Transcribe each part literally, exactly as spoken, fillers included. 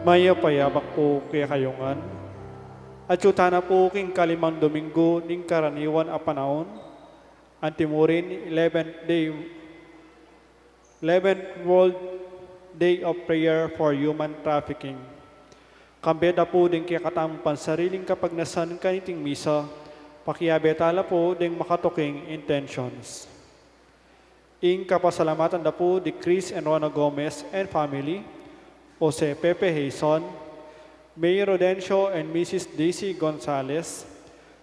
Mayap a yabak pu kekayu ngan. Atyu tana pu king kalimang Domingo ning karaniwan a panaun, anti murin eleventh day, eleventh World Day of Prayer for Human Trafficking. Kambe da pu ding kekatamung pansariling kapagnasan kaniting misa, pakiabe tala pu ding makatuking intentions. Ing kapasalamatan da pu di Chris and Rona Gomez and family, Jose Pepe Haison, Mayor Rodencio and Missus Daisy Gonzalez,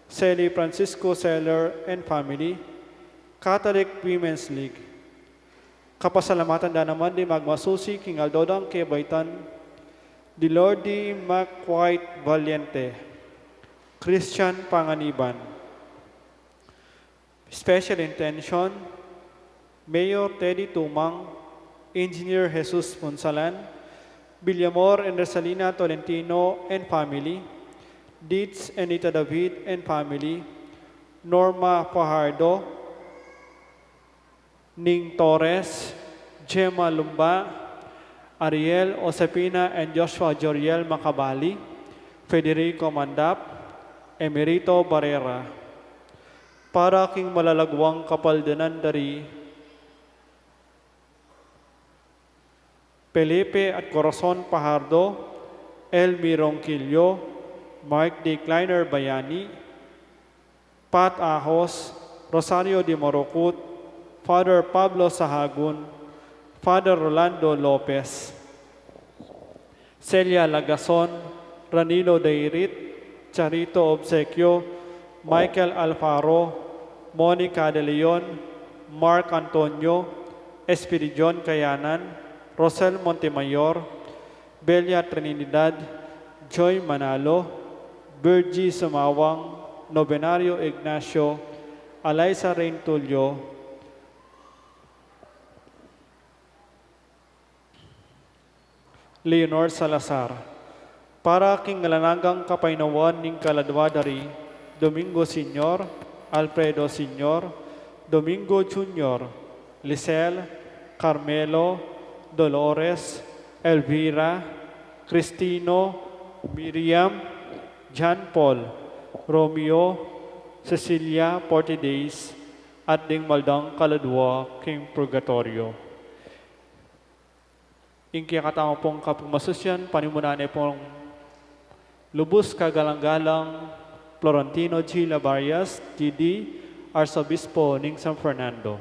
Sally Francisco Seller and family, Catholic Women's League. Kapasalamatan da naman di magmasusi king aldo dang kebaitan, di Lordy Mac White Valiente, Christian Panganiban. Special intention, Mayor Teddy Tumang, Engineer Jesus Punsalan, Villamor and Rosalina Tolentino and family, Dids and Nita David and family, Norma Fajardo, Ning Torres, Gemma Lumba, Ariel Josefina and Joshua Joriel Macabali, Federico Mandap, Emerito Barrera. Para king malalaguang kapaldanan da ri Felipe at Corazon Fajardo, Elmi Ronquillo, Mark D. Kleiner Bayani, Pat Ahos, Rosario de Morocut, Father Pablo Sahagun, Father Rolando Lopez, Celia Lagason, Ranilo Dairit, Charito Obsequio, Michael Alfaro, Monica De Leon, Mark Antonio, Espiridion Kayanan, Rosel Montemayor, Belia Trinidad, Joy Manalo, Virgie Sumawang, Novenario Ignacio, Alaisa Rain Tulio, Leonor Salazar. Para king alang anggang kapaynawan ning kaladua da ri Domingo Senior, Alfredo Senior, Domingo Junior, Lisel, Carmelo, Dolores, Elvira, Cristino, Miriam, John Paul, Romeo, Cecilia, forty days, at ding maldang kaladua king purgatorio. Ing kekatamu pung kapagmasusian, panimunan ne pung lubus kagalang-galang Florentino G. Labarias, G D, Arsobispo ning San Fernando.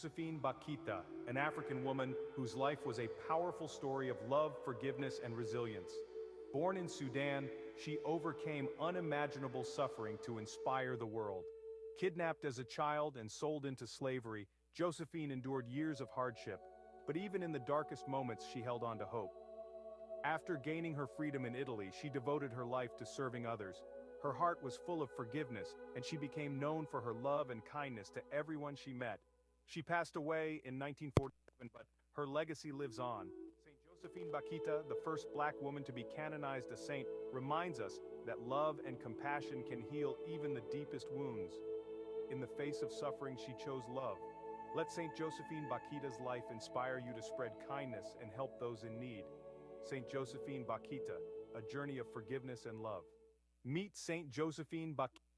Josephine Bakhita, an African woman whose life was a powerful story of love, forgiveness, and resilience. Born in Sudan, she overcame unimaginable suffering to inspire the world. Kidnapped as a child and sold into slavery, Josephine endured years of hardship, but even in the darkest moments, she held on to hope. After gaining her freedom in Italy, she devoted her life to serving others. Her heart was full of forgiveness, and she became known for her love and kindness to everyone she met. She passed away in nineteen forty-seven, but her legacy lives on. Saint Josephine Bakhita, the first black woman to be canonized a saint, reminds us that love and compassion can heal even the deepest wounds. In the face of suffering, she chose love. Let Saint Josephine Bakhita's life inspire you to spread kindness and help those in need. Saint Josephine Bakhita, a journey of forgiveness and love. Meet Saint Josephine Bakhita.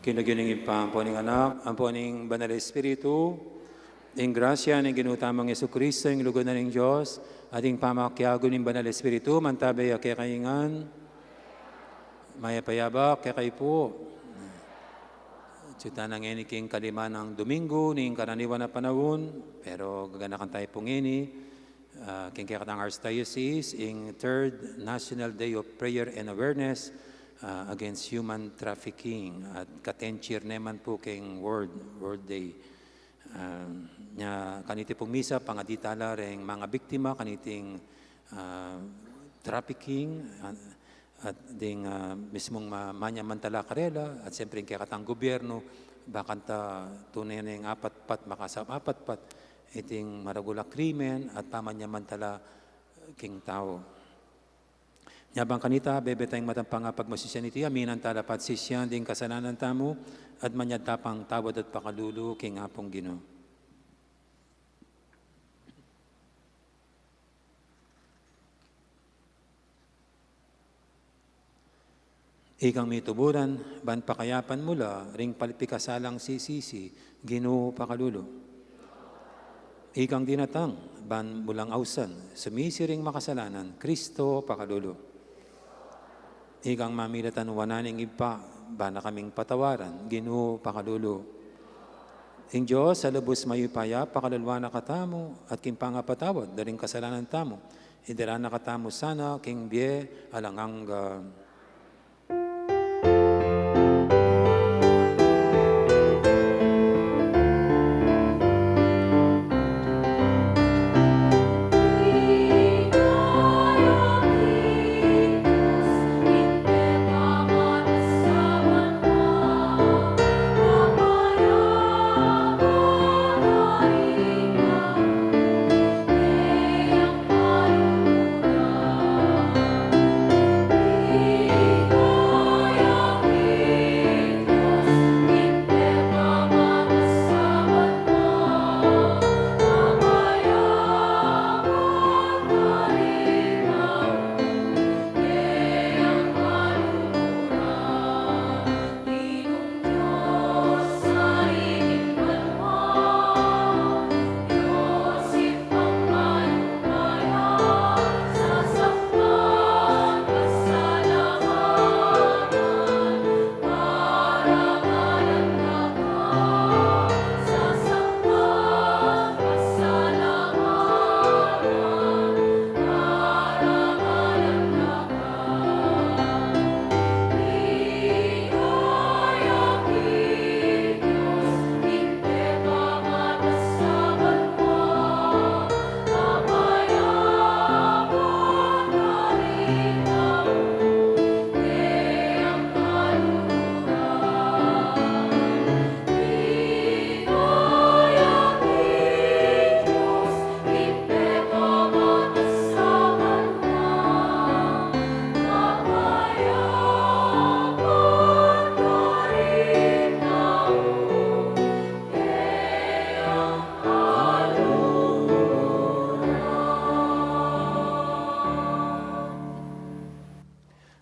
King lagyu ning Ibpa, ampo ning Anak, ampo ning Banal Espiritu. Ing grasya ning Ginu tamung Jesucristo, ing lugud na ning Dios, at ing pamakiabe ning Banal Espiritu, mantabe ya kekayu ngan. Mayap a yabak kekayu pu. Atyu tana ngeni king kalima nang Domingo ning karaniwan a panaun, pero gaganakan tayu pu ngeni, ah, king kekatang Archdiocese, ing Third National Day of Prayer and Awareness, ah, Against Human Trafficking, at ka-tenth year ne man pu king World, World Day. Ah, nya kaniti pung misa, pangadi tala reng manga biktima kaniting, ah, trafficking, ah, at ding, ah, mismung ma-, manyamantala karela, at siyempre ing kekatang gobyerno, bakanta tune neng apatpat, makasapatpat iting maragul a krimen at pamanyamantala king tau. Nya bang kanita, bebe tayang matampang a pagmasisian iti, aminan tala pa at sisian ding kasalanan tamu, at manyad ta pang tawad at pakalulu king Apung Ginu. Ikang mituburan, ban pakayapan mu la ring palpikasalang sisisi, Ginu, pakalulu. Ikang dinatang, ban mu lang ausan, sumisi ring makasalanan, Kristo, pakalulu. Ikang mamilatan wanan ning Ibpa, ban na kaming patawaran, Ginu, pakalulu. Ing Dios a lubus mayupaya, pakaluluan na katamu, at king pangapatawad da ring kasalanan tamu, idala na katamu sana king bie alang angga.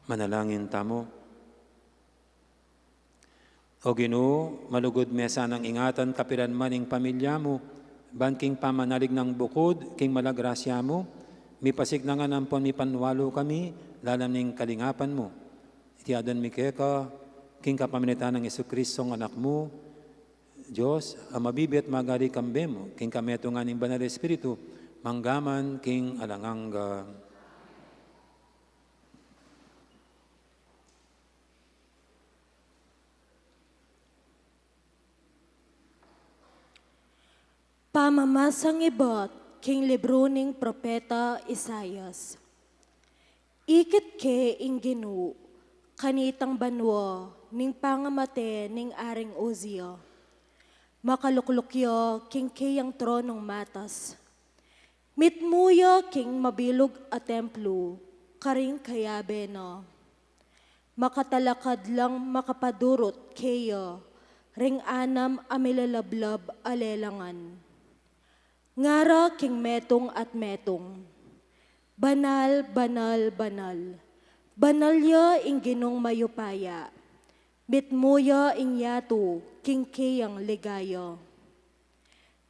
Manalangin tamu. O Ginu, malugud me sanang ingatan kapilan man ing pamilya mu, ban king pamanalig nang bukud king mala grasya mu, mipasiknangan ampon mipanwalu kami lalam ning kalingapan mu. Iti aduan mi keka, king kapamilatan nang Jesucristong Anak mu, Dios, a mabibie at magari kambe mu, king kametungan ning Banal Espiritu, mangga man king alang angga. Pamamasang ibat king libru ning propeta Isaias. Ikit ke ing Ginu kanitang banua ning pangamate ning Aring Uzia. Makalukluk ya king keyang tronung matas. Mitmu ya king mabilug a templu karing kayabe na. Makatalakad lang makapadurut keya ring anam a milalablab a lelangan. Ngara king metung at metung, "Banal, banal, banal. Banal ya ing Ginung mayupaya. Mitmu ya ing yatu king keyang ligaya.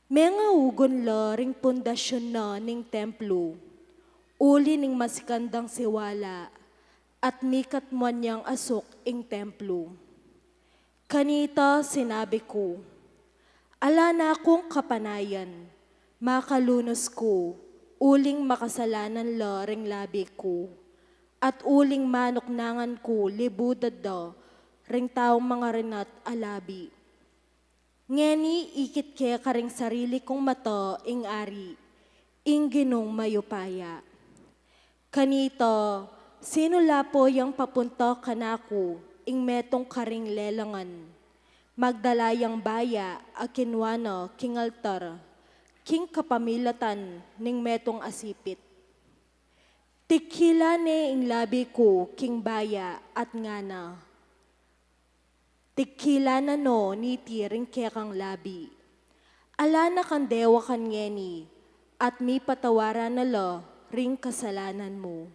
Mengaugun la ring pundasyun na ning templo, uli ning masikan dang siwala, at mikatmuan yang asuk ing templo. Kanita sinabi ku, "Ala na kung kapanayan, makalunus ku, uling makasalanan la ring labi ku, at uling manuknangan ku libudan da ring taung mangarinat a labi." Ngeni ikit ke karing sarili kung mata ing Ari, ing Ginung mayupaya. Kanita, sinulapo yang papunta kanaku ing metung karing lelangan, magdala yang baya a kinua na king altar, king kapamilatan ning metung a sipit. Tikilan ne ing labi ku king baya at ngana, "Tikilan na no niti ring kekang labi. Ala na kang dewakan ngeni, at mipatawaran na la ring kasalanan mu."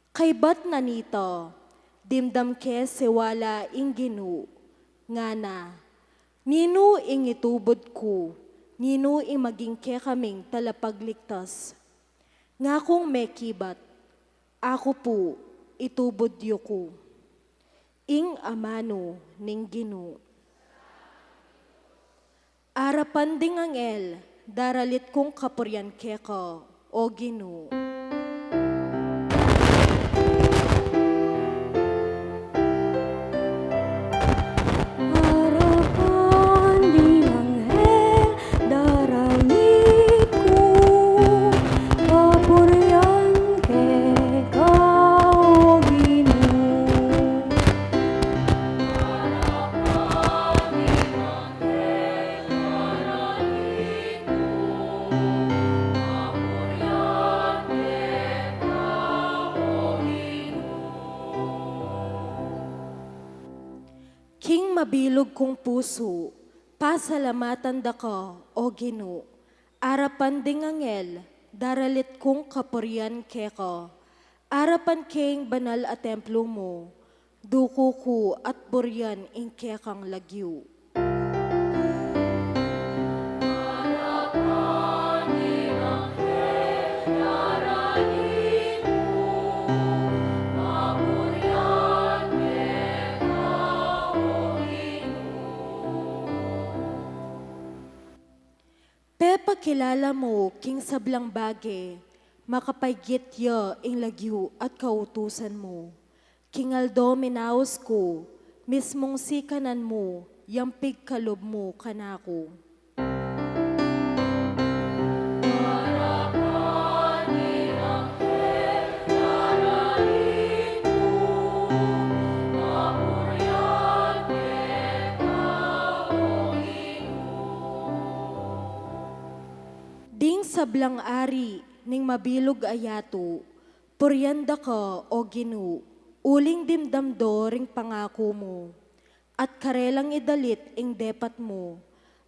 Kaybat na nita, dimdam ke siwala ing Ginu, ngana, "Ninu ing itubud ku? Ninu ing maging kekaming talapagligtas?" Ngakung mekibat, "Aku pu, itubud yu ku." Ing amanu ning Ginu. Arapan ding anghel, daralit kung kapurian keka, O Ginu. Arapan ding anghel, daralit kung kapurian keka, O Ginu. King mabilug kung pusu, pasalamatan da ka, O Ginu. Arapan ding anghel, daralit kung kapurian keka. Arapan king banal a templo mu, duku ku at burian ing kekang lagyu. Pepakilala mu king sablang bage, makapaigit ya ing lagyu at kautusan mu. King aldo minaus ku, mismung sikanan mu yang pigkalub mu kanaku. Ding sablang ari ning mabilug a yatu, purian da ka, O Ginu, uling dimdam do ring pangaku mu, at karelang idalit ing depat mu,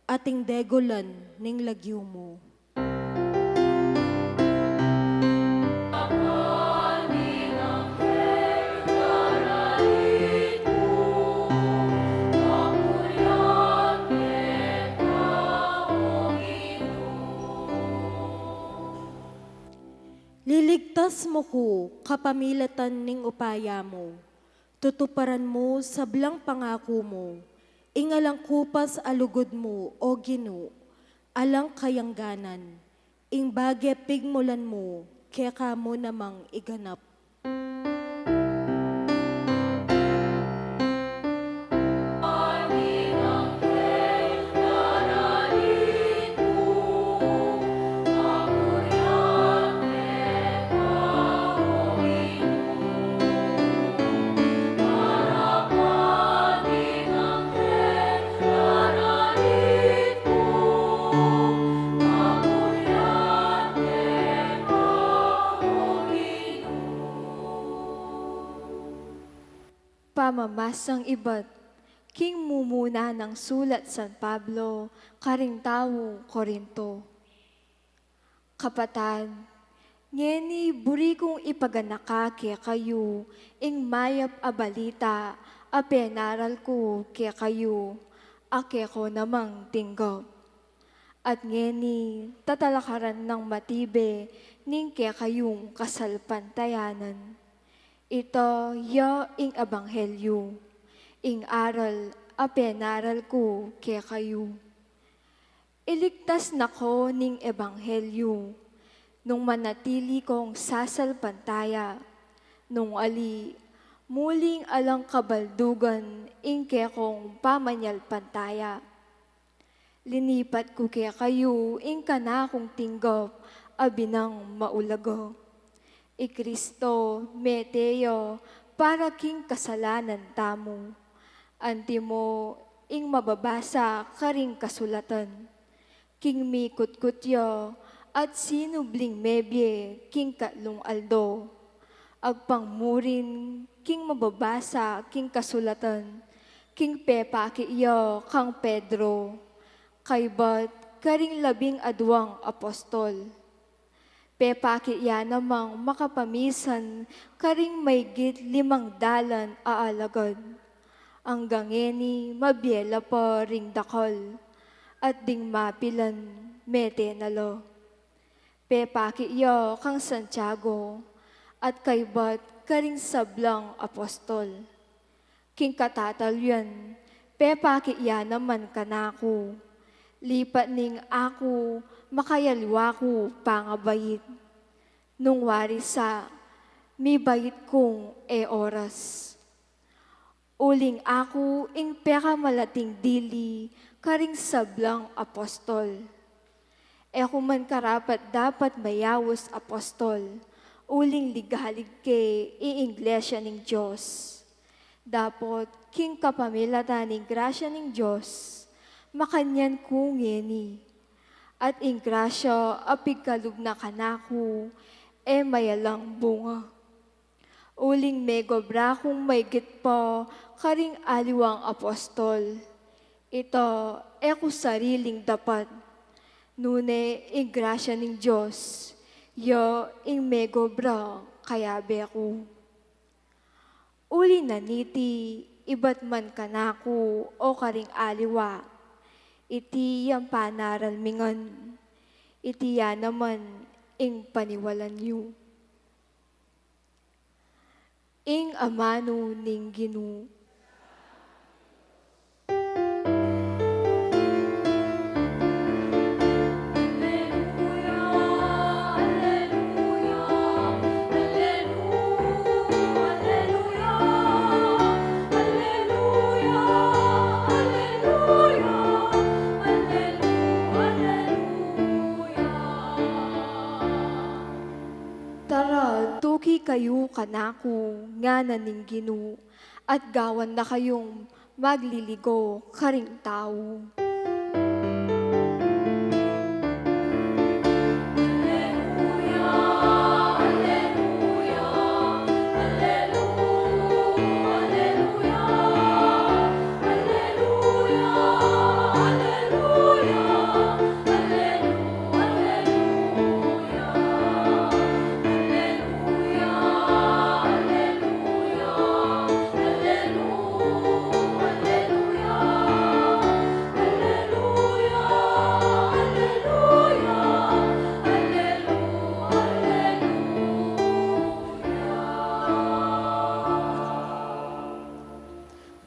at ing degulan ning lagyu mu. Liligtas mu ku kapamilatan ning upaya mu. Tutuparan mu sablang pangaku mu. Ing alang kupas a lugud mu, O Ginu, alang kayangganan. Ing bage pigmulan mu, keka mu namang iganap. Pamamasang ibat king mumuna nang sulat San Pablo karing taung Corinto. Kapatad, ngeni buri kung ipaganaka kekayu ing mayap a balita a penaral ku kekayu, a kekonamang tinggap. At ngeni tatalakaran nang matibe ning kekayung kasalpantayanan. Ita ya ing ebanghelyu, ing aral a penaral ku kekayu. Iligtas na ko ning ebanghelyu, nung manatili kong sasalpantaya, nung ali, muling alang kabaldugan ing kekong pamanyalpantaya. Linipat ku kekayu ing kanakung tinggap a binang maulaga. I Kristo mete ya para king kasalanan tamu. Antimo ing mababasa karing kasulatan, king mikutkut ya at sinubling mebie king katlung aldo. Agpang mu rin king mababasa king kasulatan, king pepaki ya kang Pedro, kaybat karing labing aduang apostol. Pepaki ya namang makapamisan karing maygit limang dalan a alagad. Anggang ngeni mabie la pa ring dakal, at ding mapilan mete na la. Pepaki ya kang Santiago, at kaybat karing sablang apostol. King katatalyan, pepaki ya naman kanaku, lipat ning aku makayaliwa ku pangabait. Nung wari sa, mibait kung e oras. Uling aku ing pekamalating dili karing sablang apostol. E ku man karapat-dapat mayaus apostol, uling ligalig ke ing Iglesia ning Dios. Dapot king kapamilatan ning grasya ning Dios, makanyan ku ngeni. At ing grasya a pigkalub na kanaku, e mayalang bunga. Uling megobra kung maygit pa karing aliwang apostol. Ita e ku sariling dapat, nune ing grasya ning Dios, ya ing megobra kayabe ku. Uli na niti, ibat man kanaku o karing aliwa, iti yang panaral mi ngan, iti ya naman ing paniwalan yu. Ing amanu ning Ginu. Tara, tuki kayu kanaku, ngana ning Ginu, at gawan na kayung magliligaw karing tau.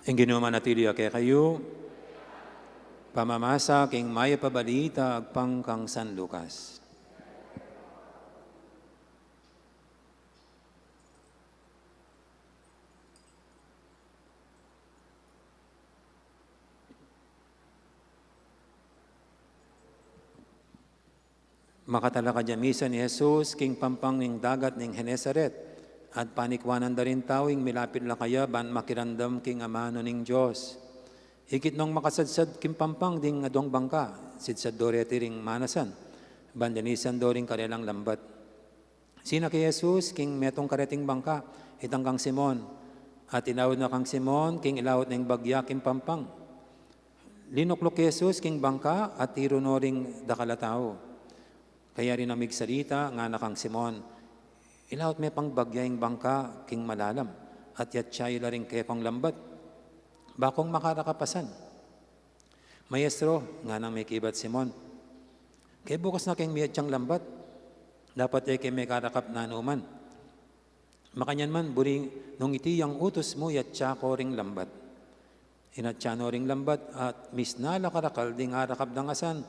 Ing Ginu manatili ya kekayu. Pamamasa king Mayap a Balita agpang kang San Lucas. Makatalakad ya misan i Jesus king pampang ning dagat ning Genesaret, at panikwanan da ring tau ing milapit la kaya ban makiramdam king amanu ning Dios. Ikit nong makasadsad king pampang ding aduang bangka, sidsad do reti ring manasan, ban linisan do ring karelang lambat. Sinak i Jesus king metung kareting bangka, itang kang Simon, at ilaut na kang Simon king ilaut ning bagya king pampang. Linukluk i Jesus king bangka at tiru no ring dakal a tau. Kaya rin a migsalita, ngana kang Simon, "Ilaut me pang bagya ing bangka king malalam, at yatsa yu la ring kekong lambat." Bakung makarakap a san? Maestro, nganang mekibat Simon, kebukas na keng miyatsang lambat, dapat e ke mekarakap nanu man. Makanyan man, buri nung iti yang utus mu, yatsa ko ring lambat. Inatsa no ring lambat at misna la karakal ding arakap dang asan.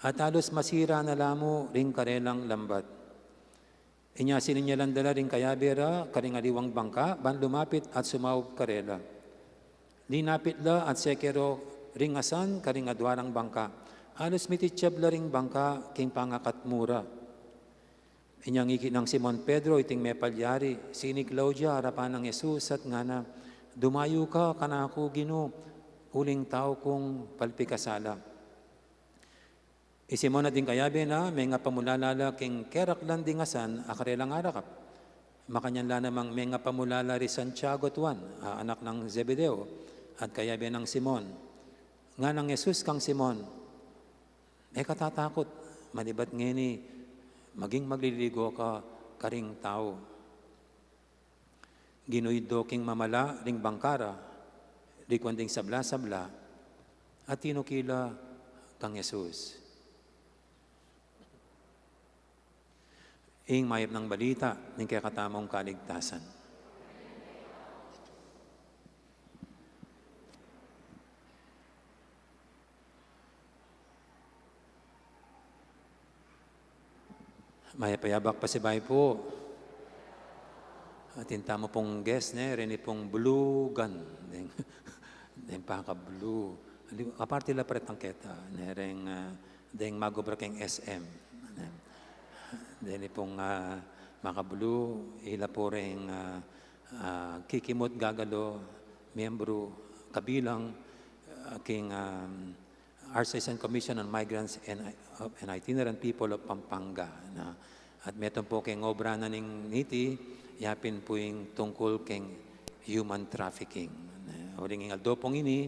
At halos masira na la mu ring karelang lambat. Inya sininyalan da la ring kayabe ra karing aliwang bangka, ban lumapit at sumaup karela. Linapit la at seke ro ring asan karing adwa rang bangka. Halos mitityab la ring bangka king pangakat mu ra. Inyang iki nang Simon Pedro iting mepalyari, sinig Claudia arapan nang Jesus at ngana, "Dumayu ka kanaku, Ginu, uling tau kung palpikasala." I Simon at ding kayabe na, mengapamulala la king keraklan ding asan a karelang arakap. Makanyan la namang mengapamulala ri Santiago at Juan, a anak nang Zebedeo, at kayabe nang Simon. Nganang Jesus kang Simon, "E ka tatakut, manibat ngeni, maging magliligo ka karing tau." Ginuyud do king mamala ring bangka ra, rikwan ding sabla-sabla, at tinuki la kang Jesus. Ing mayap nang balita ning kekatamung kaligtasan. Mayap a yabak pasibayu pu. Atin tamu pung guest, ne, reni pung blue gun. Deng, deng paka-blue. Aparte la pare tang keta, ne, reng, ah, deng magobra keng S M. Ne. Deni pung, ah, maka-blue, ila pu reng, ah, ah, kikimut gagalo, miyembru, kabilang, ah, king, ah, Archdiocese Commission on Migrants and, and Itinerant People of Pampanga, na. At metung pu keng obra na ning niti, yapin pu ing tungkul keng human trafficking. Na, uling ing aldo pung ini,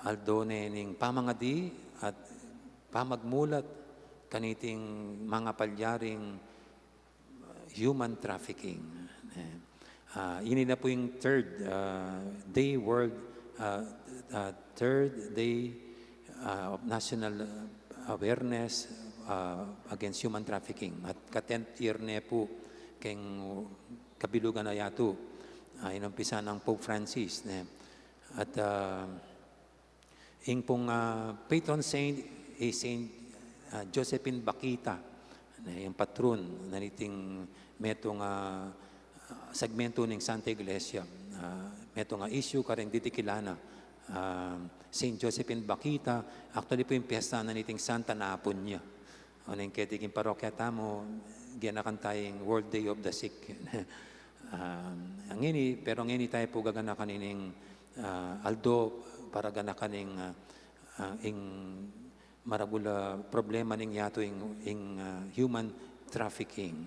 aldo ne ning pamangadi at pamagmulat kaniting mangapalyaring human trafficking. Eh, ah, ini na pu ing third, ah, day world, ah, ah, third day, ah, of national, ah, awareness, ah, against human trafficking. At ka-tenth year ne pu keng kabilugan a yatu, ah, inumpisa nang Pope Francis, ne. At, ah, ing pung, ah, patron saint, i Saint, ah, Josephine Bakhita, ne, ing patron na niting metung, ah, segmentu ning Santa Iglesia, ah, metung, ah, issue karing didikilan na, ah, Saint Josephine Bakhita, actually pu ing piyesta na niting santa napun ya. Oneng keti king parokya tamu, ganakan taya ing World Day of the Sick. Ah, ngeni, pero ngeni taya pu gaganakan ining, ah, aldo para ganakan ing, ah, ah, ing maragul a problema ning yatu ing, ing, ah, human trafficking.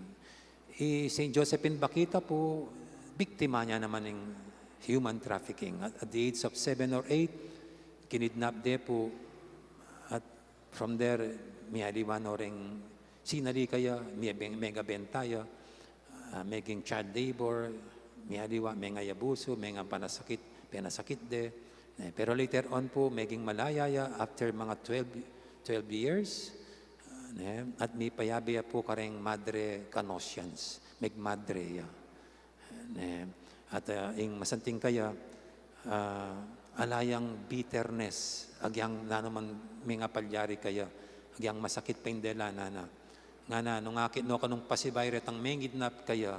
I Saint Josephine Bakhita pu, biktima ne naman ing human trafficking. At, at the age of seven or eight, kinidnap de pu at from there, miyaliwa no reng sinali kaya, miyabeng-, megabenta ya, ah, meging child labor, miyaliwa, mengayabusu, mengapanasakit, penasakit de. Eh, pero later on pu, meging malaya ya after mga twelve, twelve years. Ah, ne, at mipayabe ya pu kareng Madre Canossians, megmadre ya. Ne, at, ah, ing masanting kaya, ah, ala yang bitterness, agyang nanu man mengapalyari kaya, agyang masakit pa ing dela na, na. Ngana, nung akit no kanung pasibayu retang mengidnap kaya,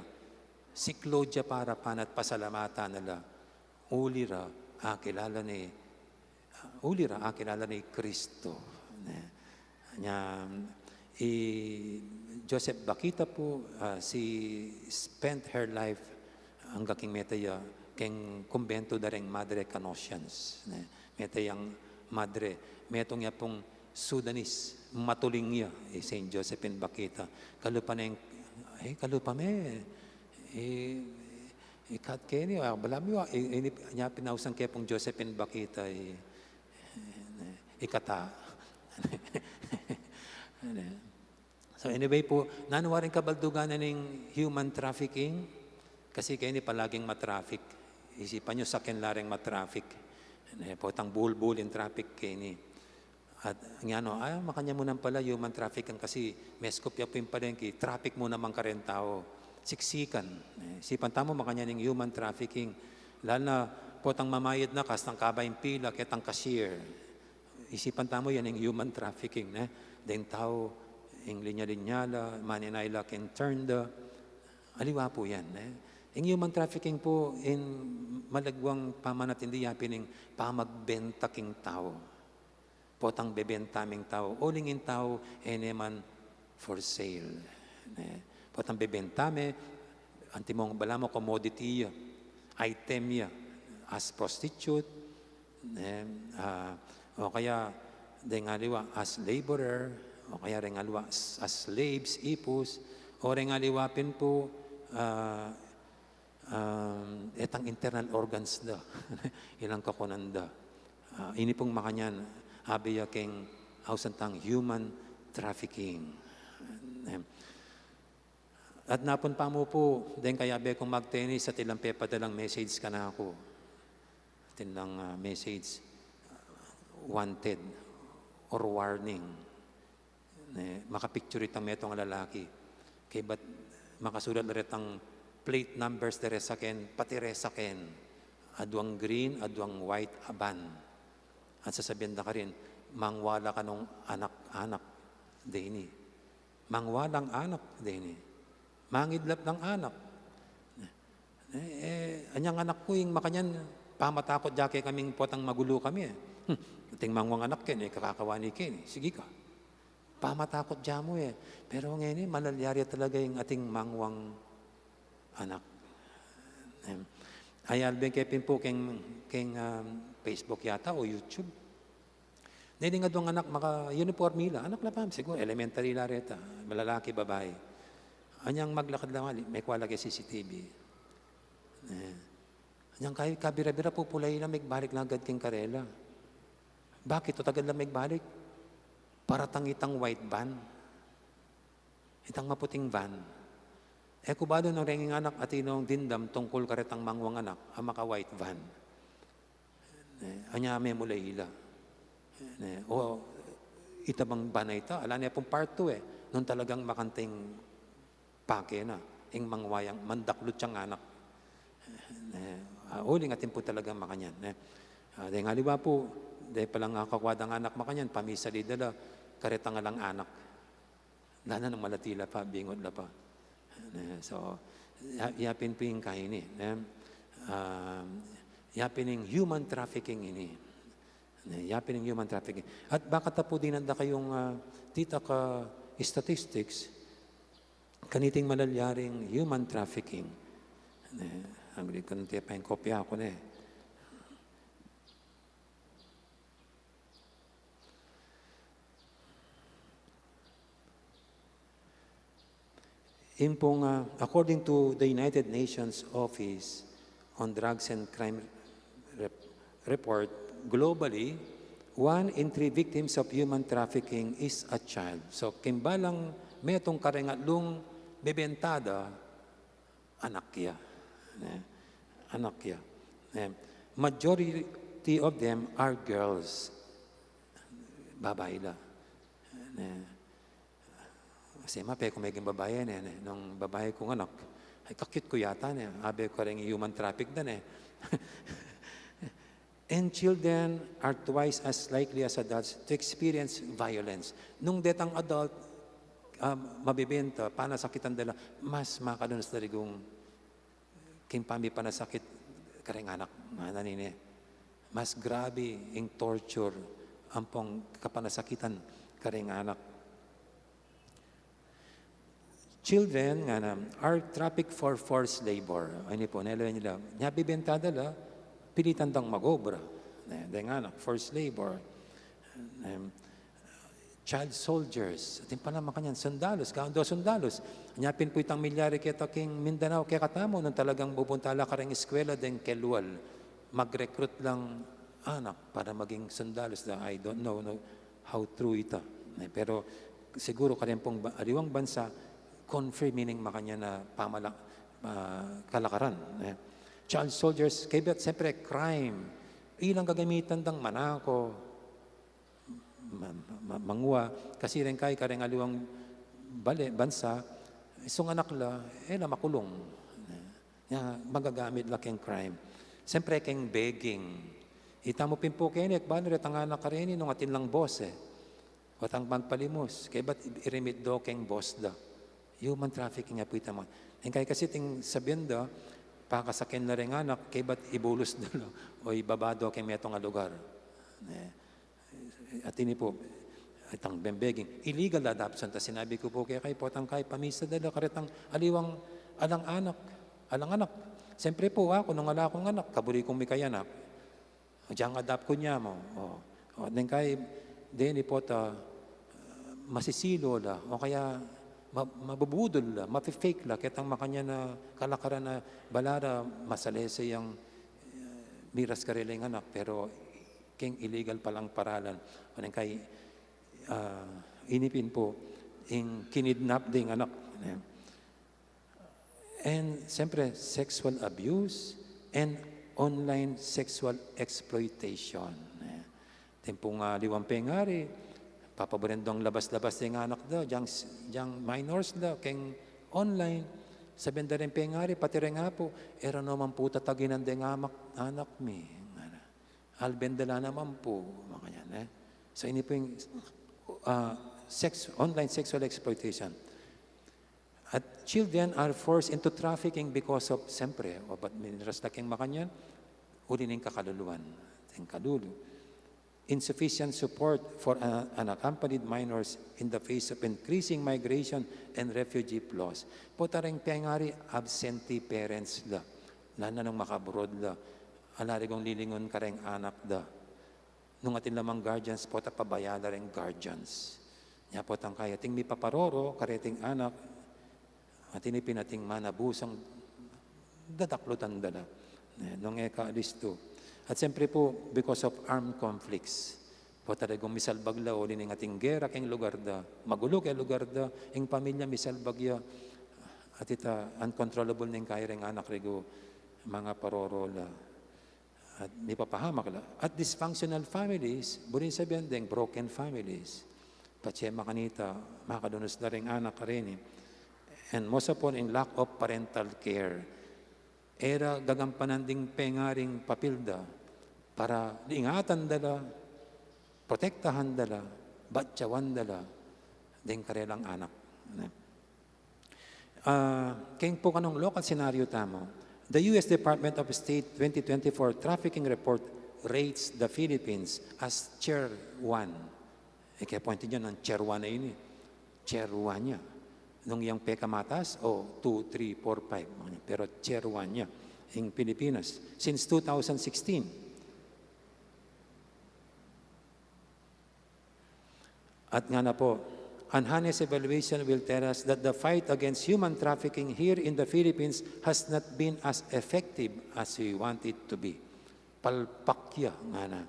siklaud ya pa arapan at pasalamatan na la, uli ra akilala ne, uli ra akilala ne i Kristo. Ne? Nya, i Joseph Bakhita pu, ah, she spent her life angga king mete ya, keng kumbentu da reng Madre Canossians. Ne? Mete yang madre, metung ya pung Sudanese, matuling ya, i Saint Josephine Bakhita. Kalupa neng, eh, kalupa me, eh, ikat keni, ah, balamu, ah, i-, ini, nya pinausang ke pung Josephine Bakhita, i-, ikata. So anyway pu, nanu waring kabaldugan na ning human trafficking? Kasi keni palaging ma-traffic Isipan yu, sakyan la reng ma-traffic. Ne, potang bulbul ing traffic keni. At ngano, ah, makanyan mu nang pala human trafficking kasi meskop ya pu ing palengke, traffic mu naman kareng tau. Siksikan. Ne, isipan tamu makanyan ing human trafficking. Lalu na potang mamayad na, kastang kaba ing pila, ketang cashier. Isipan tamu yan ing human trafficking, ne? Deng tau, ing linya-linya la, maninay la keng turn da. Aliwa pu yan, ne? Ing human trafficking pu, ing malagwang pamanatindi ya pin ing pamagbenta king tau. Potang bebenta ming tau, uling ing tau, e ne man for sale, ne? Potang bebenta me, antimong balamu commodity ya, item ya, as prostitute, ne? Ah, o kaya deng aliwa as laborer, o kaya deng aliwa as, as slaves, ipus, o deng aliwa pin pu, ah, um, etang internal organs da, ilang kakunan da. Ah, ini pung makanyan, abe ya keng ausan tang human trafficking. Em, at napun pa mu pu, deng kayabe kung mag-tennis at ilang pepadalang message kanaku. Atin lang, ah, message, wanted or warning. Ne, maka-picture itang metung a lalaki. Kaybat makasulat la retang plate numbers de re saken, pati re saken. Aduang green, aduang white a van. At sasabian da karin, mangwa la kanung anak-anak deni. Mangwa lang anak deni. Mangidlap lang anak. Eh, eh, anyang anak ku, ing makanyan, pamatakut ya kekaming potang magulu kami, eh. Hmm, ating mangwang anak ken, eh, kakakawani ken, eh. Sige ka. Pamatakut ya mu, eh. Pero ngeni, malalyari talaga ing ating mangwang anak. Em, ay, alben ke pin pu keng, keng, um, Facebook yata o YouTube. Neng aduang anak, maka-uniforme la. Anak la pa, siguro elementary la reta. Malalaki, babai. Anyang maglakad la, mali, mekua la ke C C T V. Eh. Anyang kay, kabira-bira, pupulayi la, megbalik la agad keng karela. Bakit? O tagad la megbalik. Paratang itang white van. Itang maputing van. E ku balu nung reng ing anak atin nung dimdam tungkul karetang mangwang anak a maka-white van. Eh, anya memulayi la. Eh, o, ita bang van a ita, ala ne pung part two, eh. Nung talagang makanting pake na, ing mangwa yang, mandaklut yang anak. Eh, ah, uling atin pu talagang makanyan, eh. Ah, deng aliwa pu, de palang kakua dang anak makanyan, pamisali da la karetang alang anak. Lalu na nung malati la pa, bingut la pa. Eh, so, ya, ya pin pu ing kaini, ne? Um, ya pin ing human trafficking ini. Ne, ya pin ing human trafficking. At baka ta pu dinan da kayung, ah, titak a statistics, kaniting malalyaring human trafficking. Ne, agri ko nung te pa ing kopya ku, ne. Ing pung, ah, according to the United Nations Office on Drugs and Crime rep-, report, globally, one in three victims of human trafficking is a child. So, king balang metung kareng atlung bebenta da, anak ya. Ne? Anak ya. Ne? Majority of them are girls. Babai la. Ne? Kasi ma, pe ku meging babai ne, ne? Nung babai kung anak, ay, ka-cute ku yata ne. Abe ku kareng human traffic da ne. And children are twice as likely as adults to experience violence. Nung detang adult, ah, mabebenta, panasakitan da la, mas makalunas da rigong king pamipanasakit kareng anak, ngana nini. Mas grabe ing torture ampong kapanasakitan kareng anak. Children, ngana, are trafficked for forced labor. Ay, ini pu, nelo nila. Nya bibenta da la, pilitan dang mag-obra. Ne, deng anak, forced labor. Em, child soldiers. Atin pala makanyan, sundalus, kaun da sundalus. Nya pin pu itang milyari keta king Mindanao, kekatamu, nung talagang bubunta la kareng eskwela deng kelwal, mag-recruit lang anak para maging sundalus da. I don't know, no, how true ita. Eh, pero siguro kareng pung ba-, aliwang bansa, confirm ining makanyan a pamala-, ah, kalakaran. Eh. Child soldiers, kaybat siyempre crime. Ilang gagamitan dang manako, ma- ma- mangua, kasi reng kai kareng aliwang bale, bansa, isung anak la, e la makulung. Nya, magagamit la keng crime. Siyempre keng begging. Ita mu pin pu keni, e bale retang anak kareni, nung atin lang boss e. Watang magpalimus, kaybat irimit do keng boss da. Human trafficking ya pu ita mu. Ing kai kasi ting sabian da, pakasaken la reng anak, kaybat ibulus da lo, o ibaba do keng metung a lugar. Ne. At ini pu, itang bembeging, illegal adoption. Ta sinabi ku pu keka, potang kai pamisa da la karetang aliwang alang anak, alang anak. Siyempre pu, aku, nung ala kung anak, kaburi kung mikayanak. Diang adopt ku nya mu. O, o, neng kai, deni pota, masisilu la, o kaya ma- mabubudul la, mafe-fake la, ketang makanyan a kalakaran a balamu masalese yang, e, miras karela ing anak, pero keng illegal palang paralan. O neng kai, a, ini pin pu, ing kinidnap ding anak. Ne? And, siyempre, sexual abuse and online sexual exploitation. Ne? Timpung, a, aliwang pengari, papaburen dong labas-labas deng anak da, diang, diang minors da, keng online, sabian da reng pengari, pati reng apu, e ra naman pu tataginan deng amak, anak mi. Ngana. Alben da la naman pu, makanyan, e. So, ini pu ing, a, sex, online sexual exploitation. At children are forced into trafficking because of, siyempre, o bat miniras la keng makanyan, uli ning kakaluluan, ing kalulu. Insufficient support for, uh, unaccompanied minors in the face of increasing migration and refugee flows. Pota reng pengari, absentee parents la. Lalo na nung maka-abroad la. Ala rigong lilingun kareng anak da. Nung atin la mang guardians, pota pabaya la reng guardians. Nya potang kai ating mipaparoro kareting anak, atin ipin ating manabusang dadaklutan da la. Ne, nung e ka alistu. At siyempre pu, because of armed conflicts, pota rigong misalbag la uli ning ating gera keng lugar da, magulu keng lugar da, ing pamilya misalbag ya, at ita uncontrollable ning kai reng anak rigu mangaparoro la. At mipapahamak la. At dysfunctional families, buring sabian deng broken families. Patse makanita, makalunus la reng anak kareni. And most of all, in lack of parental care. E ra gagampanan ding pengaring papil da para ingatan da la, protektahan da la, batyawan da la, deng karelang anak. Ne? Ah, keng pu kanung local scenario tamu, the U S Department of State twenty twenty-four trafficking report rates the Philippines as tier one. E ke point niya ng tier one na ini. Tier one niya. Nung yang pekamatas, o two, three, four, five. Pero tier one niya. Ing Pilipinas. Since two thousand sixteen. At ngana pu, an honest evaluation will tell us that the fight against human trafficking here in the Philippines has not been as effective as we want it to be. Palpak ya, ngana.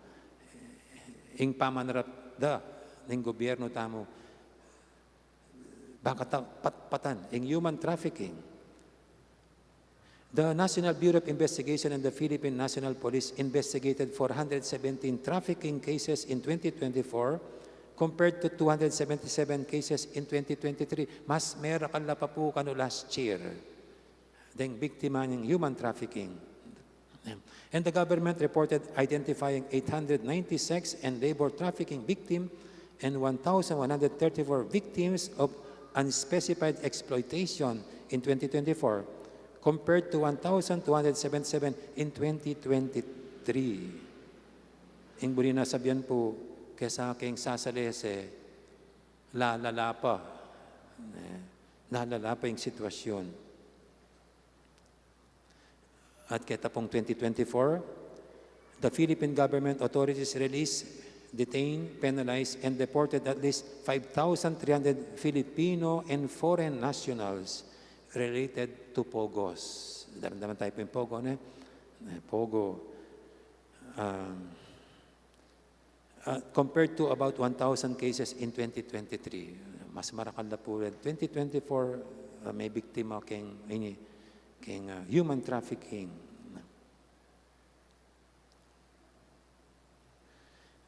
Ing pamanrap da ning gobyerno tamu, baka ta patpatan ing human trafficking. The National Bureau of Investigation and the Philippine National Police investigated four hundred seventeen trafficking cases in twenty twenty-four compared to two hundred seventy-seven cases in twenty twenty-three. Mas merakal la pa pu kanu last year deng biktima ning human trafficking. And the government reported identifying eight hundred ninety sex and labor trafficking victim and one thousand one hundred thirty-four victims of unspecified exploitation in twenty twenty-four, compared to one thousand two hundred seventy-seven in twenty twenty-three. Ing buri na sabian pu, kesa keng sasalese, lalala pa. Ne? Lalala pa ing sitwasyun. At keta pung twenty twenty-four, the Philippine government authorities released, detained, penalized, and deported at least five thousand three hundred Filipino and foreign nationals related to POGOs. Daramdaman tamu pu ing POGO, ne? Eh, POGO. Um, uh, compared to about one thousand cases in twenty twenty-three. Mas marakal na pu rin. Twenty twenty-four, uh, may biktima keng, ini, keng, uh, human trafficking.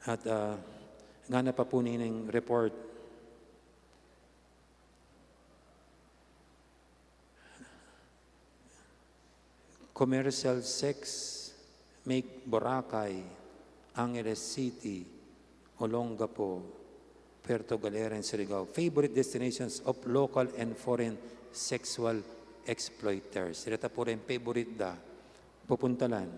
At, ah, ngana pa pu nining report, commercial sex make Boracay, Angeles City, Olongapo, Puerto Galera, and Surigao favorite destinations of local and foreign sexual exploiters. Sila ta pu rin favorite da pupuntalan.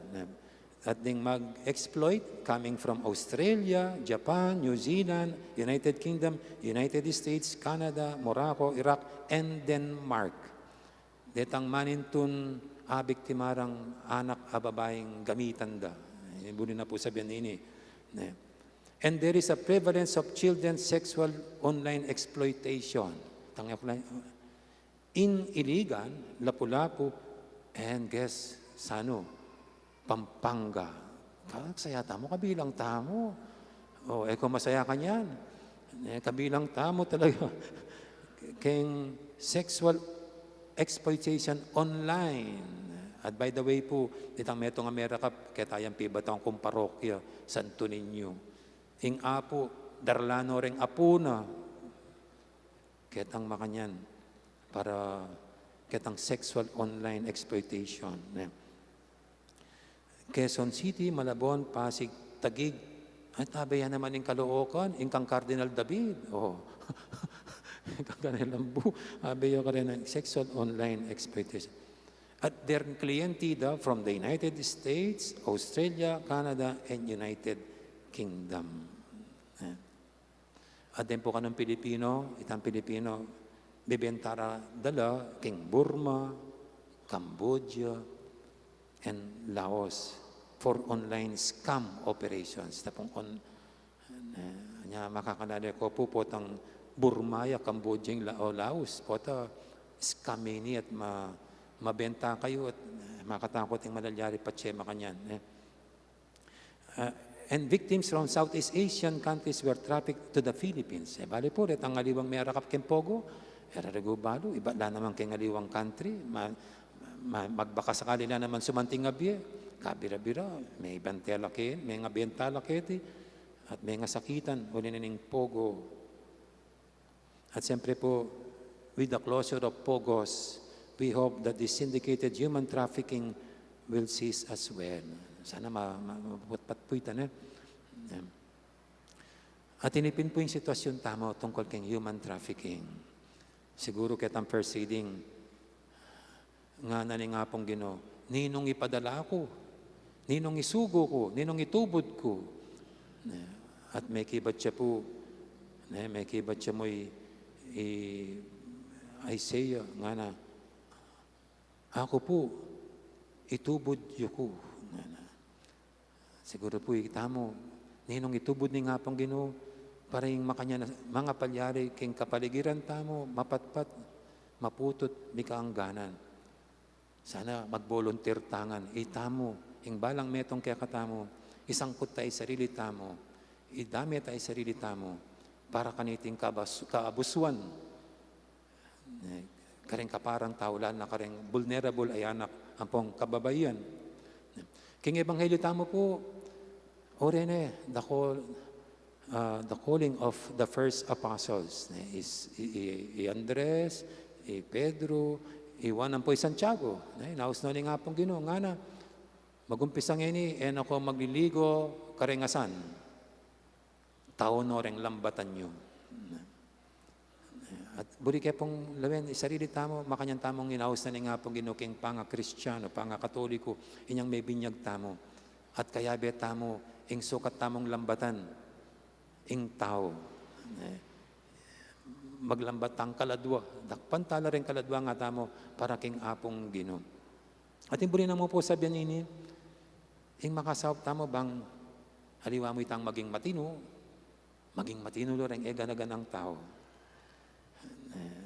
At ding mag-exploit coming from Australia, Japan, New Zealand, United Kingdom, United States, Canada, Morocco, Iraq, and Denmark. Detang manintun abiktima rang anak a babaing gamitan da. Eh, buri na pu sabian ini. Ne? And there is a prevalence of children sexual online exploitation. Tangya pala, in Iligan, Lapu-Lapu, and guess, sanu? Pampanga. Ka-, saya tamu, kabilang tamu. O, e ko masaya kanyan. E, kabilang tamu talaga. Keng sexual exploitation online. At by the way pu, itang metung a merakap, keta yang pibatang kung parokya, Santo Niño. Ing apu, darla no reng apu na. Ketang makanyan, para ketang sexual online exploitation, ne? Quezon City, Malabon, Pasig, Taguig. Ay, tabi ya naman ing Caloocan, ing kang Cardinal David. O. Ing kang Cardinal Lambu, abi ya karin ing sexual online exploitation. At their clientele from the United States, Australia, Canada, and United Kingdom. Ayan. At den pu kanung Pilipino, itang Pilipino, bebenta ra da la king Burma, Cambodia, and Laos for online scam operations. Tapung on, eh, nya makakanale ko pu, potang Burma ya, Cambodia, ing La-, o Laos, pota scam ini at ma-, mabenta kayu at, eh, makatakut ing malalyari patse makanyan, eh. Uh, and victims from Southeast Asian countries were trafficked to the Philippines. E, bale pu, detang aliwang merakap keng pogo, e ra regu balu, ibat la naman keng aliwang country, ma-, ma-, magbakasakali la naman sumanting a bie, kabira-bira, mebenta la ke-, mebenta la keti, at mengasakitan, uli na ning pogo. At siyempre pu, with the closure of pogos, we hope that this syndicated human trafficking will cease as well. Sana ma-, ma-, mapatpat pu ita, ne? Ayan. At ini pin pu ing sitwasyun tamu tungkul keng human trafficking. Siguru ketang first reading, ngana ning Apung Ginu, "Ninung ipadala ku? Ninung isugo ku? Ninung itubud ku?" Ne, at mekibat ya pu, ne, mekibat ya mu i, i Isaiah, ngana, "Aku pu, itubud yu ku," ngana. Siguru pu itamu, ninung itubud ning Apung Ginu, para ing makanyan a mangapalyari king kapaligiran tamu, mapatpat, maputut, mikaangganan. Sana mag-volunteer ta ngan, itamu, ing balang metung kekatamu, isangkut ta ing sarili tamu, idame ta ing sarili tamu, para kaniting kabas-, kaabusuan. Eh, kareng kaparang tau, lalo na kareng vulnerable a anak ampong kababaihan. King ebanghelyo tamu pu, o rene, the call, ah, the calling of the first apostles, ne, is i, i, i Andres, i Pedro, i Juan ampo i Santiago, ne, inaus no ning Apung Ginu, ngana, "Magumpisa ngeni, e na ko magliligo kareng asan, tau no reng lambatan yu." At buri ke pung lawen, ing sarili tamu, makanyan tamung inaus na ning Apung Ginu king panga-Kristiano, panga-Katoliko, inyang mebinyag tamu. At kayabe tamu, ing sukat tamung lambatan, ing tau. Eh, maglambat tang kaladua, dakpan ta la ring kaladua ngatamu, para king Apung Ginu. At ing buri na mu pu sabian ini, ing makasaup tamu bang aliwa mu itang maging matinu, maging matinu la reng e gana-ganang tau. Eh,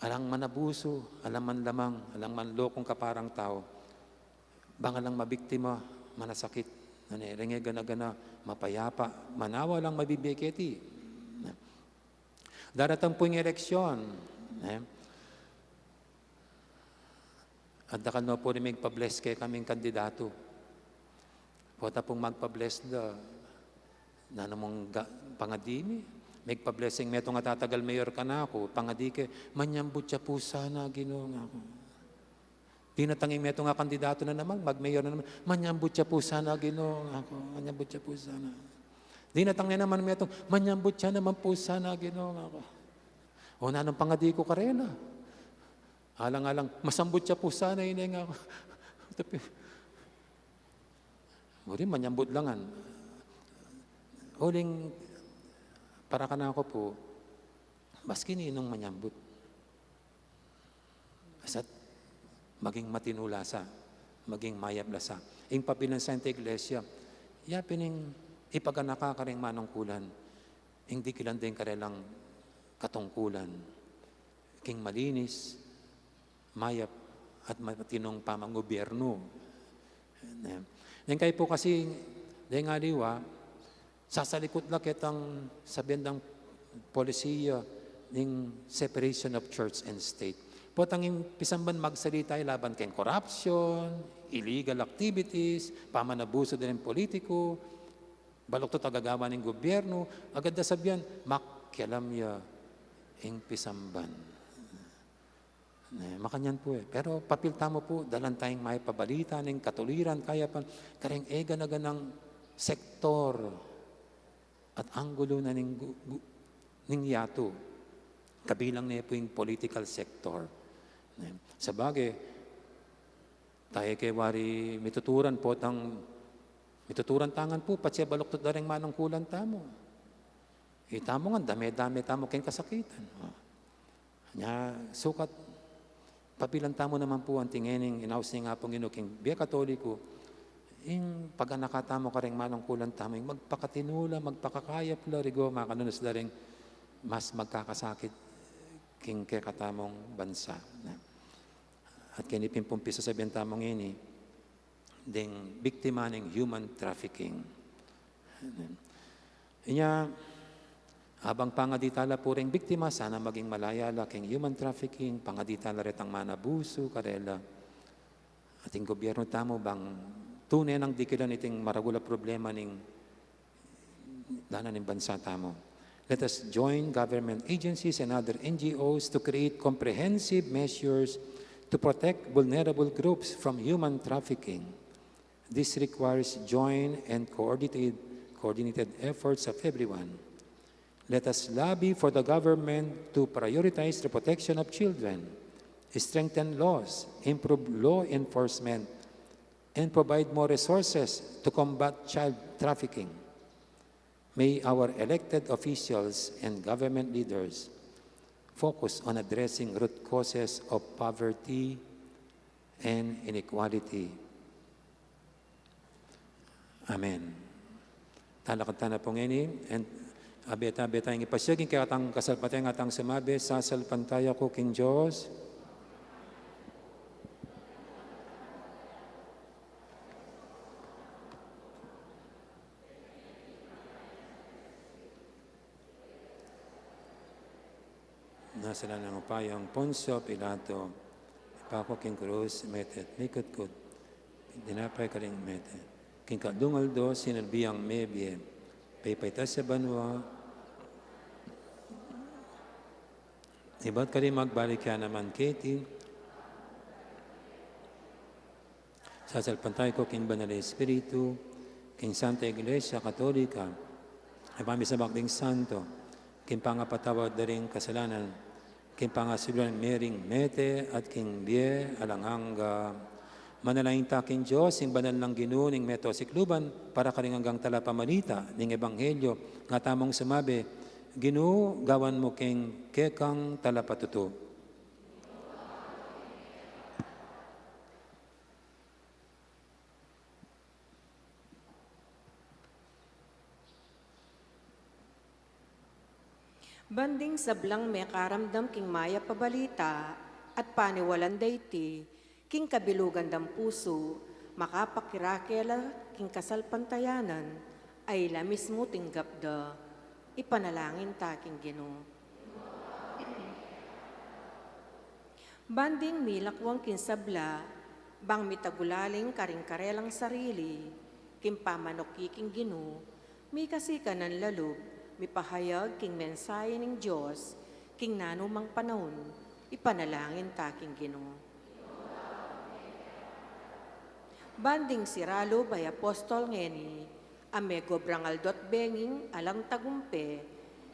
alang manabusu, alang manlamang, alang manlokung kaparang tau, bang alang mabiktima, manasakit, nune, reng e gana-gana, mapayapa, manawa lang mabibie keti. Daratang pu ing eleksyon, eh. At dakal no pu rin migpa-bless kekaming kandidatu. Pota pung magpa-bless da, Nanu mung ga-, pangadi mi? Megpa-blessing metung a tatagal mayor kanaku, pangadi ke, "Manyambut ya pu sana, Ginu," ngaku. Dinatang ing metung a kandidato na naman, mag-mayor na naman, "Manyambut ya pu sana, Ginu," ngaku, "manyambut ya pu sana." Dinatang ne naman metung, "Manyambut ya naman pu sana, Ginu," ngaku. O nanung pangadi ku karela? Alang-alang, "Masambut ya pu sana, ine," ngaku. Tapi, buri manyambut la ngan. Uling, para kanaku pu, maski ninung manyambut, basta't maging matinu la sa, maging mayap la sa. Ing pabilansa ning Iglesia, ya pin ing ipaganaka karing manungkulan ing dikilan deng karelang katungkulan king malinis, mayap, at matinung pamanggobiernu. Ne? Deng kayu pu kasi, deng aliwa, sasalikut la ketang sabyan dang polisiya ning separation of church and state. Potang ing pisamban magsalita ya laban keng corruption, illegal activities, pamanabusu da ring politiku, baluktot a gagawan ning gobiernu, agad da sabyan, makialam ya ing pisamban. Ne, makanyan pu e. Pero papil tamu pu, dalan tayang mayap a balita ning katuliran, kayapan, kareng e gana-ganang sektor at anggulu na ning gu-, gu-, ning yatu. Kabilang ne pu ing political sector. Ne, sabagay, taye ke wari mituturan potang, mituturan ta ngan pu, patse baluktot da ring manungkulan tamu. Itamu ngan, dame-dame tamu keng kasakitan. O. Nya, sukat, pabilan tamu naman pu anti ngening inaus ning Apung Ginu king bie Katoliko, ing paganaka tamu karing manungkulan tamu, ing magpakatinu la, magpakakayap la, rigo, makanunus la ring mas magkakasakit king kekatamung bansa. At keni pin pung pisasabian tamu ngeni, ding biktima ning human trafficking. Inya, abang pangadi ta la pu reng biktima, sana maging malaya la keng human trafficking, pangadi ta la retang manabusu karela. At ing gobiernu tamu bang tune nang dikilan iting maragul a problema ning lanan ning bansa tamu. Let us join government agencies and other N G Os to create comprehensive measures to protect vulnerable groups from human trafficking. This requires joint and coordinated, coordinated efforts of everyone. Let us lobby for the government to prioritize the protection of children, strengthen laws, improve law enforcement, and provide more resources to combat child trafficking. May our elected officials and government leaders focus on addressing root causes of poverty and inequality. Amen. Talakad ta na pu ngeni, and abeta, abeta ing ipasiag ing kekatang kasalpantaya, ngatang sumabi, sasalpantaya ku king Dios. Nasala nang upaya ing Poncio Pilato, ipako king krus, mete at mikutkut, tinapay karing mete, king katlung aldo sinubli yang mebie, pepaitas ya banua, ibat karin magbalik ya naman keti. Sasalpantaya ku king Banal a Espiritu, king Santa Iglesia Katolika, ing pamisabak ding santo, king pangapatawad da ring kasalanan, king pangasubli ring mete at king bie alang angga. Manalangin ta king Dios, ing banal nang Ginu ning meto sikluban, para karing anggang talapamalita ning ebanghelyo, nga tamung sumabi, Ginu, gawan mu keng kekang talapatutu. Ban ding sablang mekaramdam king mayap a balita at paniwalan da iti king kabilugan dang pusu, makapakirake la king kasalpantayanan a ila mismu tinggap da. Ipanalangin ta king Ginu. Ban ding milakwang king sabla, bang mitagulaling karing karelang sarili king pamanuki king Ginu, Mikasi ka nang lalub mipahayag king mensahe ning Dios king nanumang panaun, ipanalangin ta king Ginu. Ban ding siralub a apostol ngeni, a megobrang aldo't bengi alang tagumpe,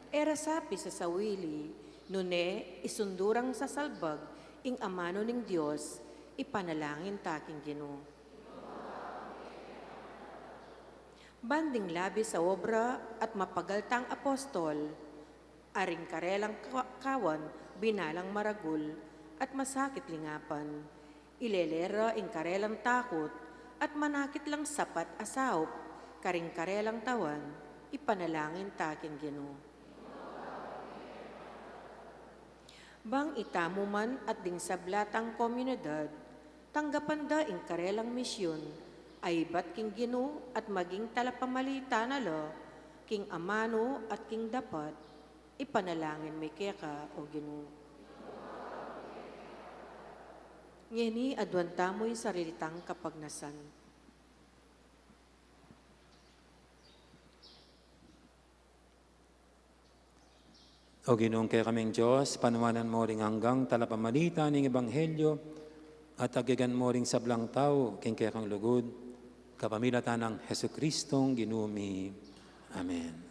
e ra sa pisasawili, nune isundu rang sasalbag ing amanu ning Dios, ipanalangin ta king Ginu. Ban ding labis a obra at mapagal tang apostol, a ring karelang ka-, kawan binalang maragul at masakit lingapan. Ilele ra ing karelang takut at manakit lang sapat a saup karing karelang tawan, ipanalangin ta king Ginu. Bang itamu man at ding sabla tang komunidad, tanggapan da ing karelang misyun a ibat king Ginu at maging talapamalita na la king amanu at king dapat, ipanalangin mi keka, O Ginu. Ngeni aduan tamu ing sarili tang kapagnasan. O Ginung kekaming Dios, panuanan mo ring anggang talapamalita ning ebanghelyo, at agyagan mo ring sablang tau king kekang lugud, kapamilatan nang Jesucristong Ginu mi. Amen.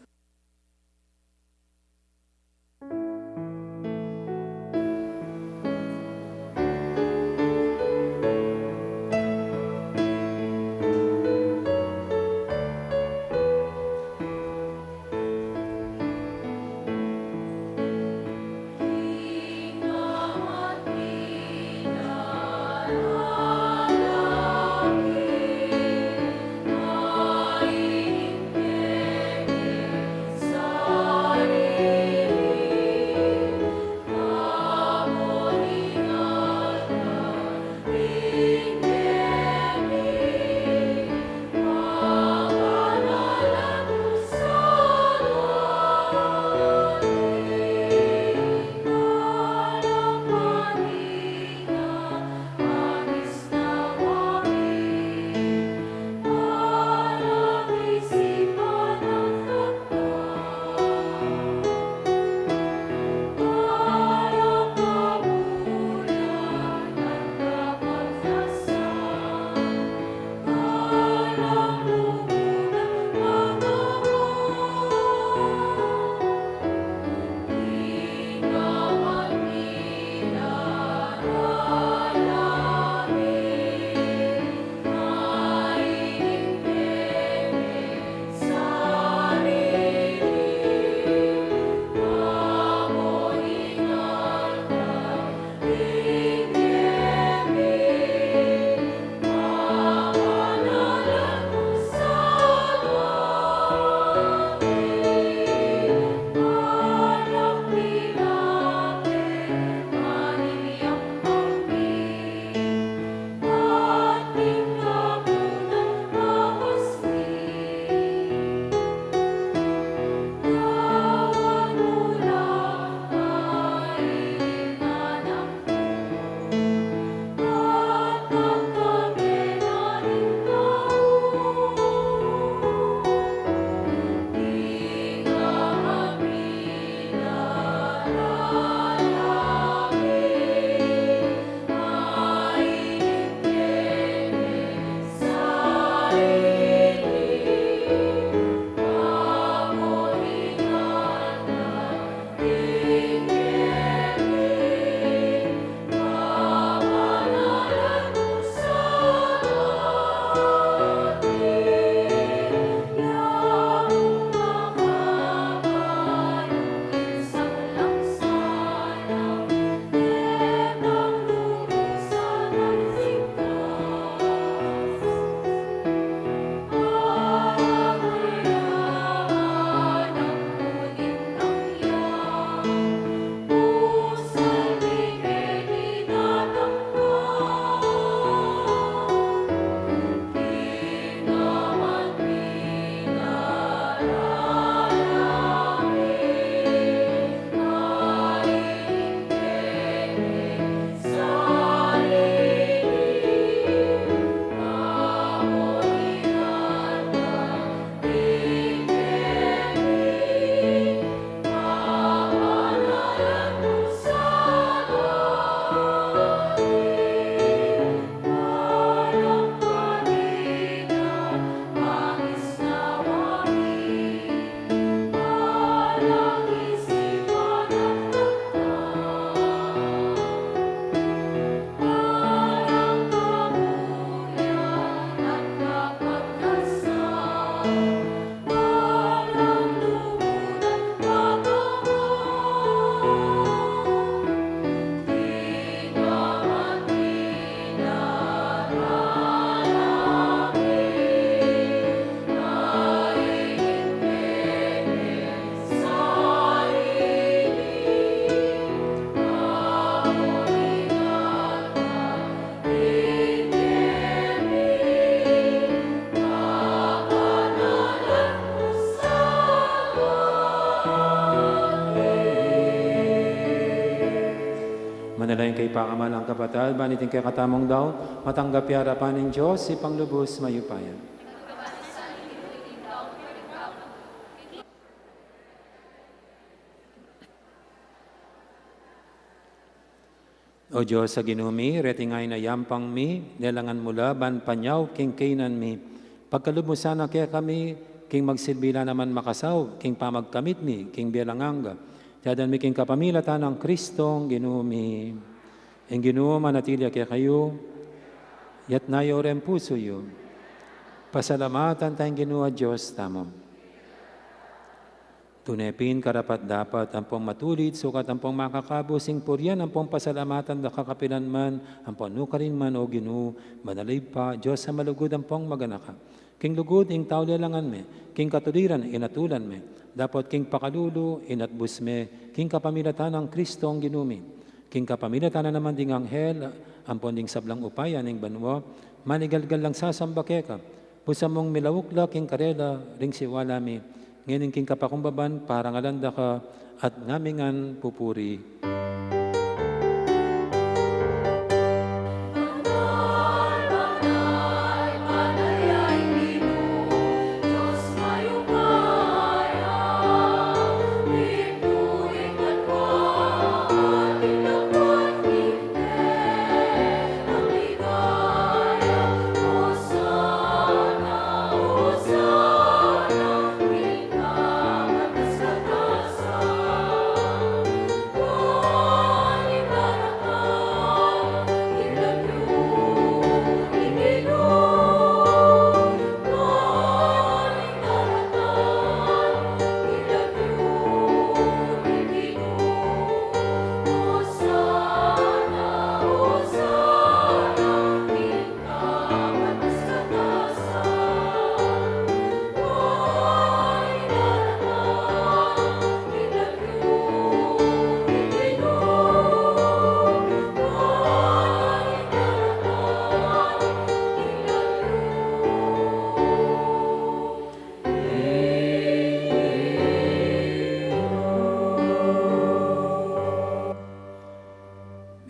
Lain kay pakamalan kapatad, ban iting kekatamung daun, matanggap ya arapan ning Dios, Ibpang lubus mayupaya. O Dios a Ginu mi, reting ain a yampang mi, lelangan mu la ban panyaup king kainan mi. Pagkalub mu sana kekami, king magsilbi la naman makasaup king pamagkamit mi king bie alang angga. Iti adwan mi king kapamilatan nang Kristong Ginu mi. Ing Ginu manatili ya kekayu, iyatas yu reng pusu yu. Pasalamatan taya ing Ginu a Dios tamu. Tune pin karapat-dapat ampong matulid, sukat ampong makakabus ing purian ampong pasalamatan da ka kapilan man, ampong nukarin man, O Ginu, banal a Ibpa, Dios a malugud ampong maganaka. King lugud ing tau lelangan me, king katuliran inatulan me, dapot king pakalulu inatbus me, king kapamilatan nang Kristong Ginu mi. King kapamilatan na naman ding anghel, ampon ding sablang upaya ning banua, manigalgal lang sasamba keka, busa mung milauk la king karela ring siwala mi, ngeni king kapakumbaban parangalan da ka, at ngamingan pupuri.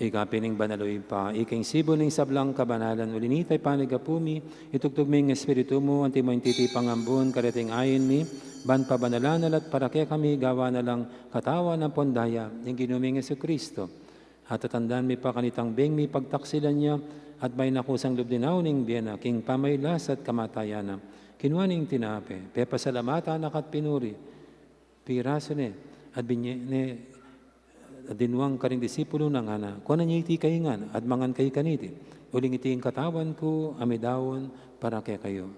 Ika pin ing banal, O Ibpa, ika ing sibul ning sablang kabanalan, uli na nita ipanyawad mi, itubud mu ing Espiritu mu, antimo ing titipang ambun, kareting ain mi, ban pabanalan na la at para kekami gawan na lang katawan ampon daya ning Ginu ming Jesucristo. At tatandan mi pa kanitang beng mipagtaksilan ya, at mainakusang lub dinaun ning bie na, king pamailas at kamatayan na. Kinua ne ing tinape, pepasalamatan na ka at pinuri, pirasu ne, at binye ne, at dinuang karing disipulu na, ngana, kuanan ye iti kayu ngan, at mangan kayu kaniti, uling iti ing katawan ku, a midaun para kekayu.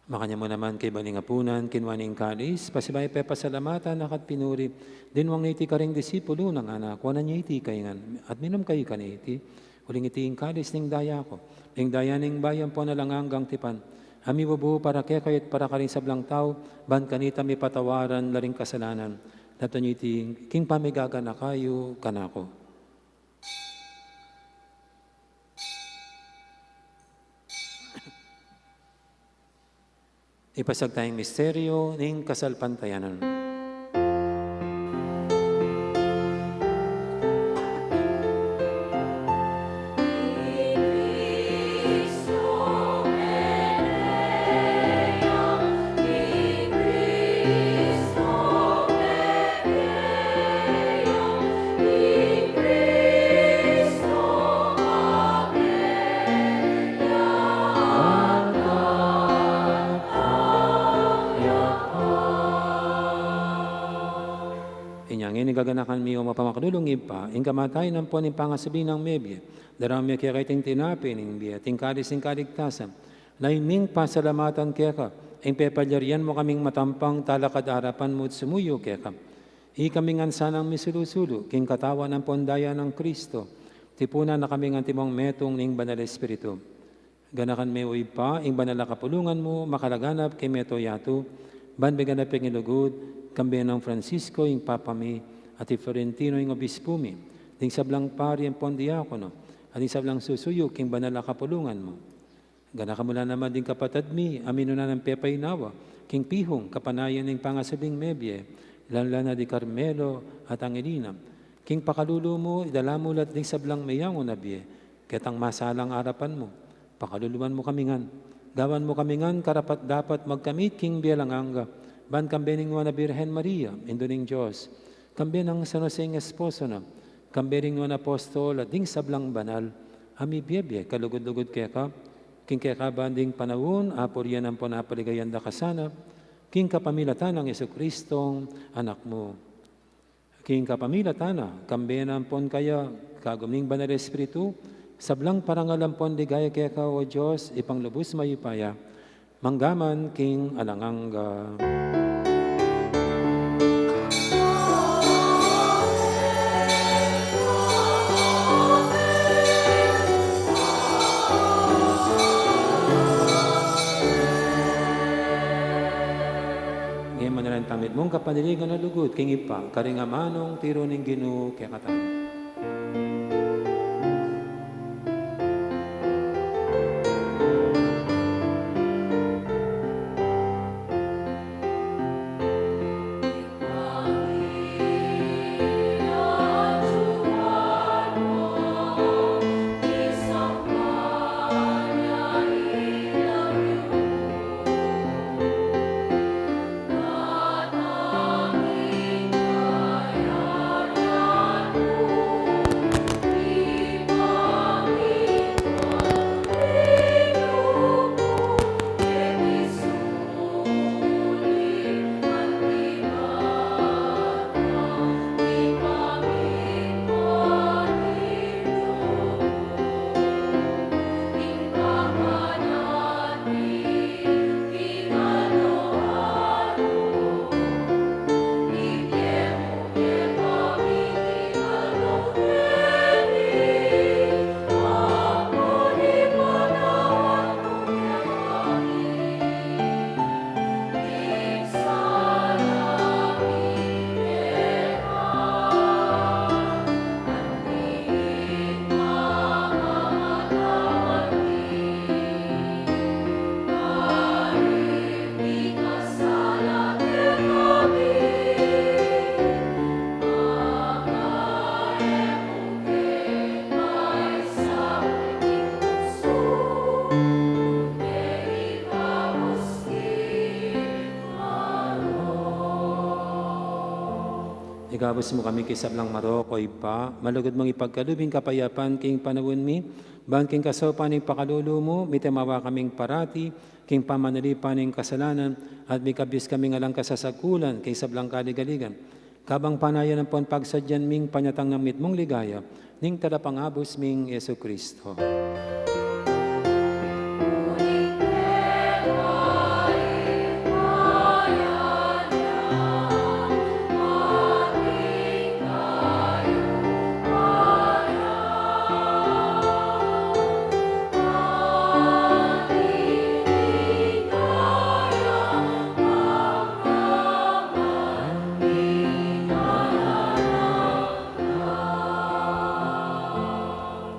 Makanyan mu naman kaybat ning apunan, kinua ne ing kalis, pasibayu pepasalamatan na ka at pinuri, dinuang ne iti karing disipulu na, ngana, kuanan ye iti kayu ngan, at minum kayu kaniti, uling iti ing kalis ning daya ku, ing daya ning bayu ampon alang anggang tipan, a mibubu para kekayu at para karing sablang tau, ban kanita mipatawaran la ring kasalanan. Daptan yu iti king pamigaganaka yu kanaku. Ipasiag taya ing misteryu ning kasalpantayanan. Inya ngeni gaganakan mi, o mapamakalulung Ibpa, ing kamatayan ampon ing pangasubli nang mebie, daraun mi keka iting tinape ning bie, at ing kalis ning kaligtasan, lalu ming pasalamatan keka, ing pepalyarian mu kaming matampang talakad arapan mu at sumuyu keka. Ikami ngan sanang misulu-sulu king katawan ampon daya nang Kristo, tipunan na kaming antimong metung ning Banal Espiritu. Ganakan me, o Ibpa, ing banal a kapulungan mu makalaganap king mabilug a yatu, ban miganap ya king lugud, kambe nang Francisco ing Papa mi, at i Florentino ing Obispu mi, ding sablang pari ampon diakono, at ding sablang susuyu king banal a kapulungan mu. Ganaka mu la naman ding kapatad mi a minuna nang pepaynawa king pihung kapanayan ning pangasubling mebie, lalu na di Carmelo at Angelina. King pakalulu mu, idala mu la ding sablang meyangu na bie ketang masalang arapan mu. Pakaluluan mu kami ngan. Gawan mu kami ngan karapat-dapat magkamit king bie alang angga, ban kambe ning Nuan a Birhen Maria, Indu ning Dios, kambe nang San Jose ing esposo na, kambe ring nuan a apostol at ding sablang banal a mibie-bie kalugud-lugud keka, king kekaban ding panaun, apurian ampon apaligayan da ka sana, king kapamilatan nang Jesucristong Anak mu. King kapamilatan na, kambe na ampon kaya, kagum ning Banal Espiritu, sablang parangal ampon ligaya keka, o Dios, Ibpang lubus mayupaya, mangga man king alang angga. Ngeni manalangin tamu mitmung kapanaligan a lugud king Ibpa, karing amanung tiru ning Ginu kekatamu. Ikabus mu kami king sablang marok, o Ibpa, malugud mung ipagkalub ing kapayapan king panaun mi, ban king kasaupan ning pakalulu mu, mitimawa kaming parati king pamanalipan ning kasalanan, at mikabus kaming alang kasasakulan king sablang kaligaligan. Kabang panayan ampon pagsadyan ming panyatang nang mitmung ligaya ning Talapangabus ming Jesucristo.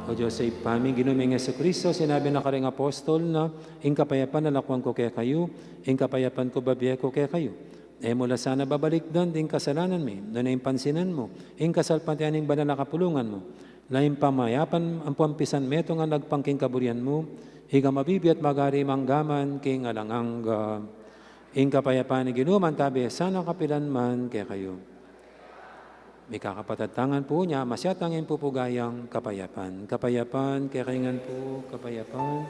O Dios a Ibpa mi, Ginu ming Jesucristo, sinabi na karing apostol na, "Ing kapayapan lakuan ku kekayu, ing kapayapan ku bibie ku kekayu." E mu la sana babalikdan ding kasalanan mi, nune ing pansinan mu ing kasalpantayanan ning banal a kapulungan mu. Layun pamayapan ampon pisan metung a agpang king kaburian mu, ika a mabibie at mag-ari mangga man king alang angga. Ing kapayapan ning Ginu mantabe sana kapilan man kekayu. Mikakapatad tamu ngan pu, nya masyata ing pupugayang kapayapan. Kapayapan kekayu ngan pu, kapayapan.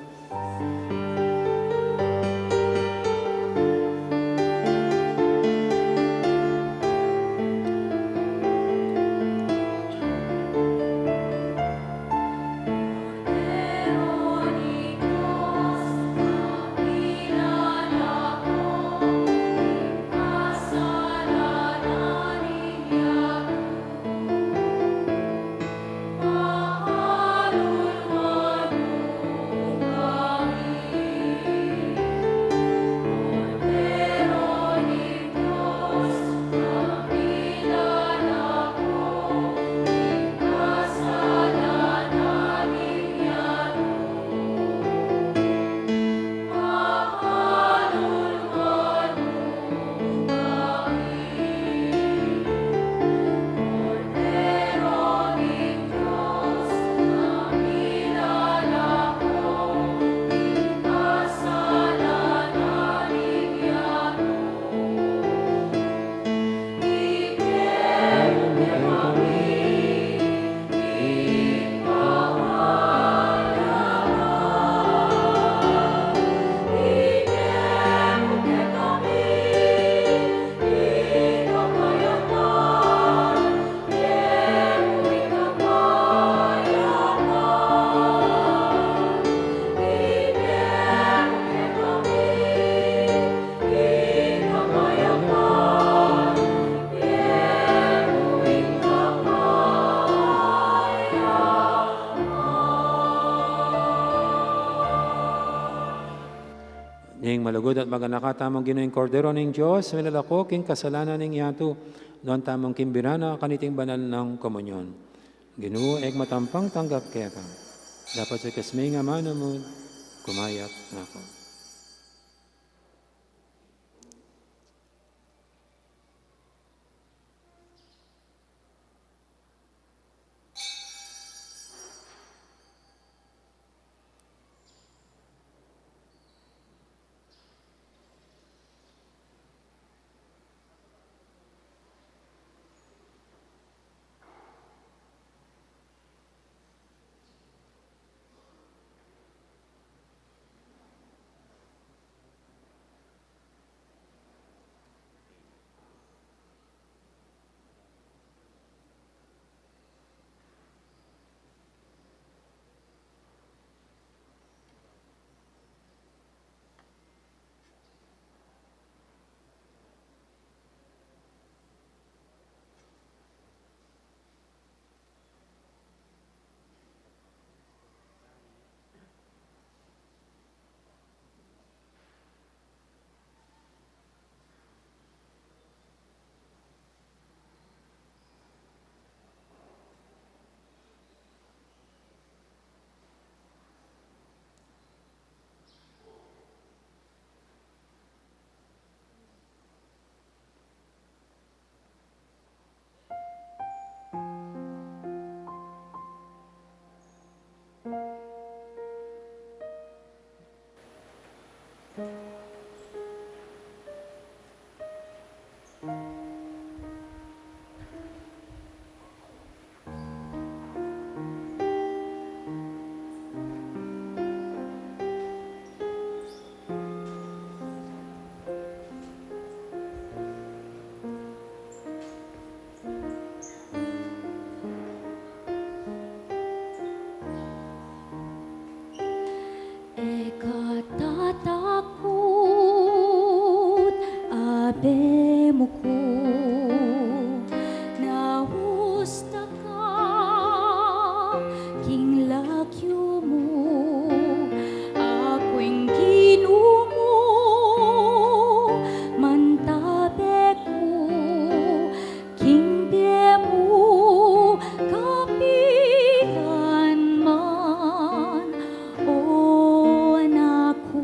Ning malugud at maganaka tamung Ginu, ing Kordero ning Dios, milalako king kasalanan ning yatu, nuan tamung kimbira na kaniting banal nang komunyon. Ginu, e ku matampang tanggap keka, dapot sa ikasming amanu mu, kumayap na ku. E ka tatakut, Abe mu ku, naus ta ka king lakyu mu, aku ing Ginu mu, mantabe ku, king bie mu kapilan man, o anak ku.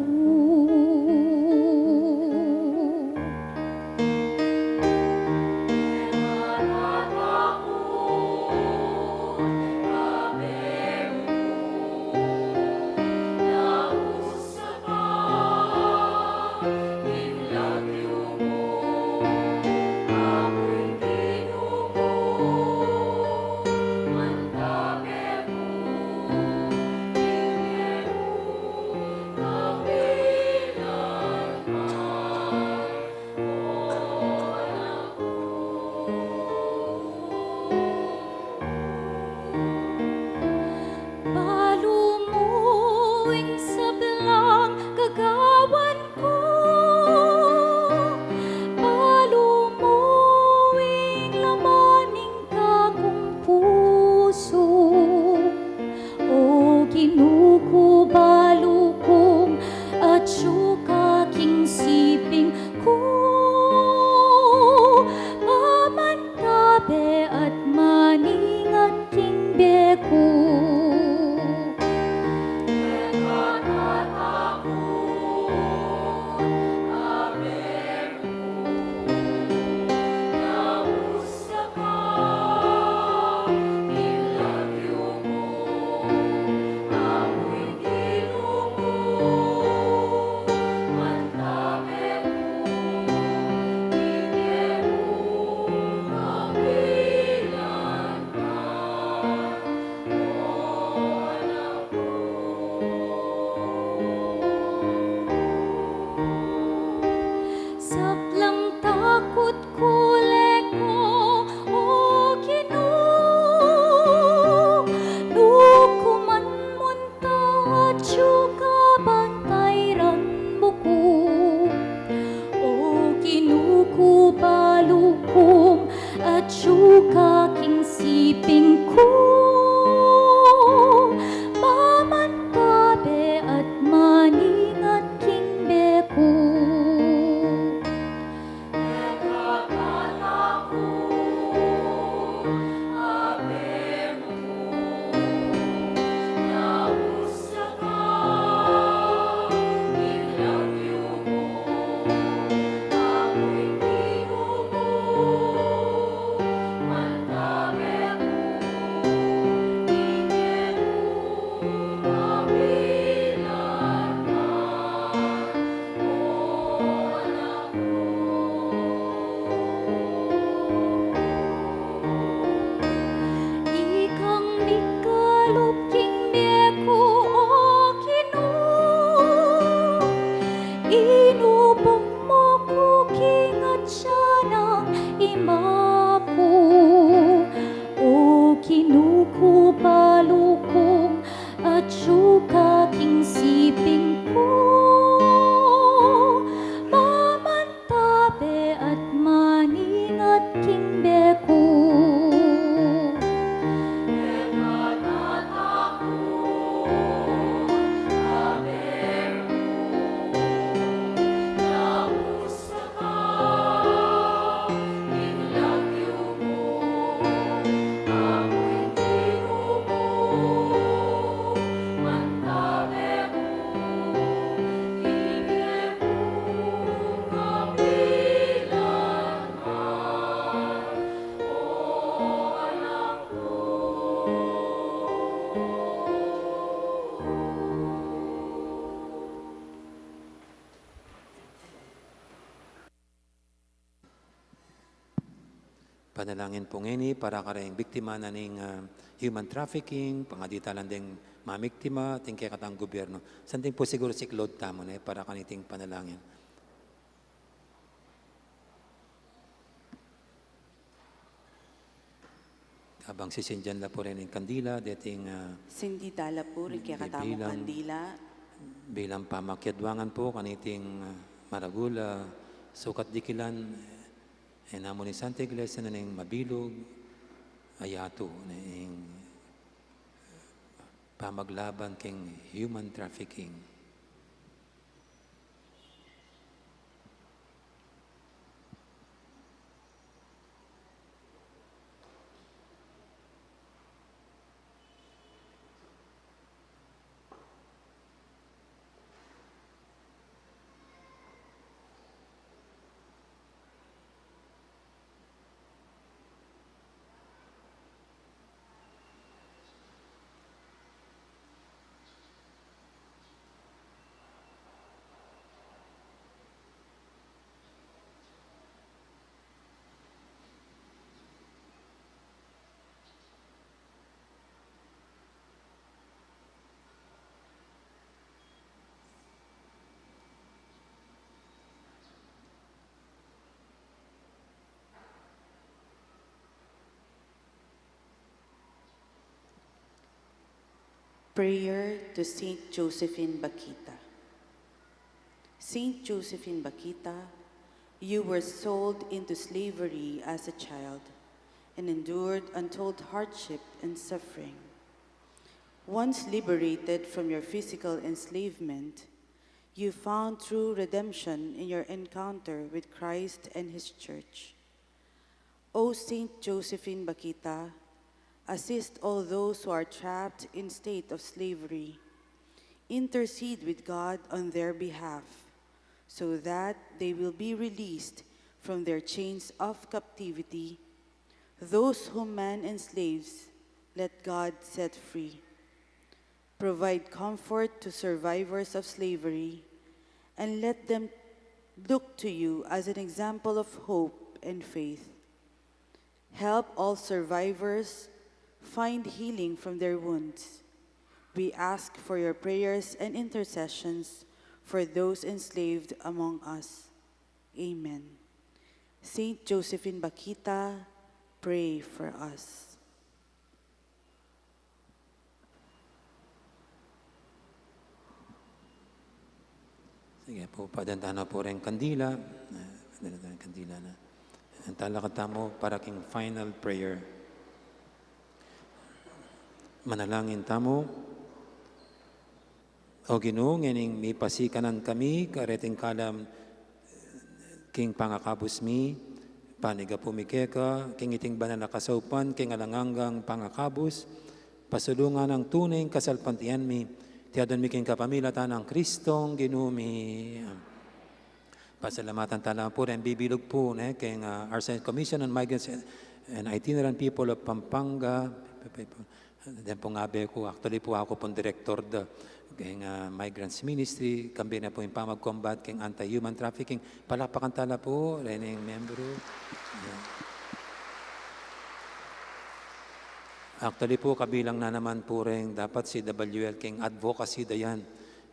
Panalangin pu ngeni para kareng biktima na ning, ah, human trafficking, pangadi talan deng mamiktima, ating kekatang gobyerno. Santing pu siguru siklaud tamu ne, para kaniting panalangin. Abang sisindian la pu rin ing kandila, deting, ah, Sindi tala pu ring kekatamung bilang, kandila. Bilang pamakiadwangan pu kaniting, ah, maragul a sukat dikilan, e namu ning Santa Iglesia na ning mabilug a yatu, na ing pamaglaban keng human trafficking. Prayer to Saint Josephine Bakhita. Saint Josephine Bakhita, you were sold into slavery as a child and endured untold hardship and suffering. Once liberated from your physical enslavement, you found true redemption in your encounter with Christ and His Church. O Saint Josephine Bakhita, assist all those who are trapped in state of slavery. Intercede with God on their behalf, so that they will be released from their chains of captivity. Those whom man enslaves, let God set free. Provide comfort to survivors of slavery, and let them look to you as an example of hope and faith. Help all survivors find healing from their wounds. We ask for your prayers and intercessions for those enslaved among us. Amen. Saint Josephine Bakhita, pray for us. Sige pu, padan tana pu reng kandila. Eh, padan tana reng kandila na. Talakad tamu para king final prayer. Manalangin tamu. O Ginu, ngening mipasikanan kami kareting kalam king pangakabus mi, panigapu mi keka king iting banal a kasaupan king alang anggang pangakabus, pasulungan nang tune ing kasalpantayanan mi, iti adwan mi king kapamilatan nang Kristong Ginu mi. Pasalamatan tala pu reng bibilug pu, ne, keng, ah, Arsenal Commission on Migrants and Itinerant People of Pampanga. Deng pung abe ku, actually pu, aku pung direktor da keng, ah, Migrants Ministry, kambe na pu ing pamag-combat keng anti-human trafficking. Palakpakan tala pu reng miyembru. Yeah. Actually pu, kabilang na naman pu reng dapat C W L keng advocacy da yan.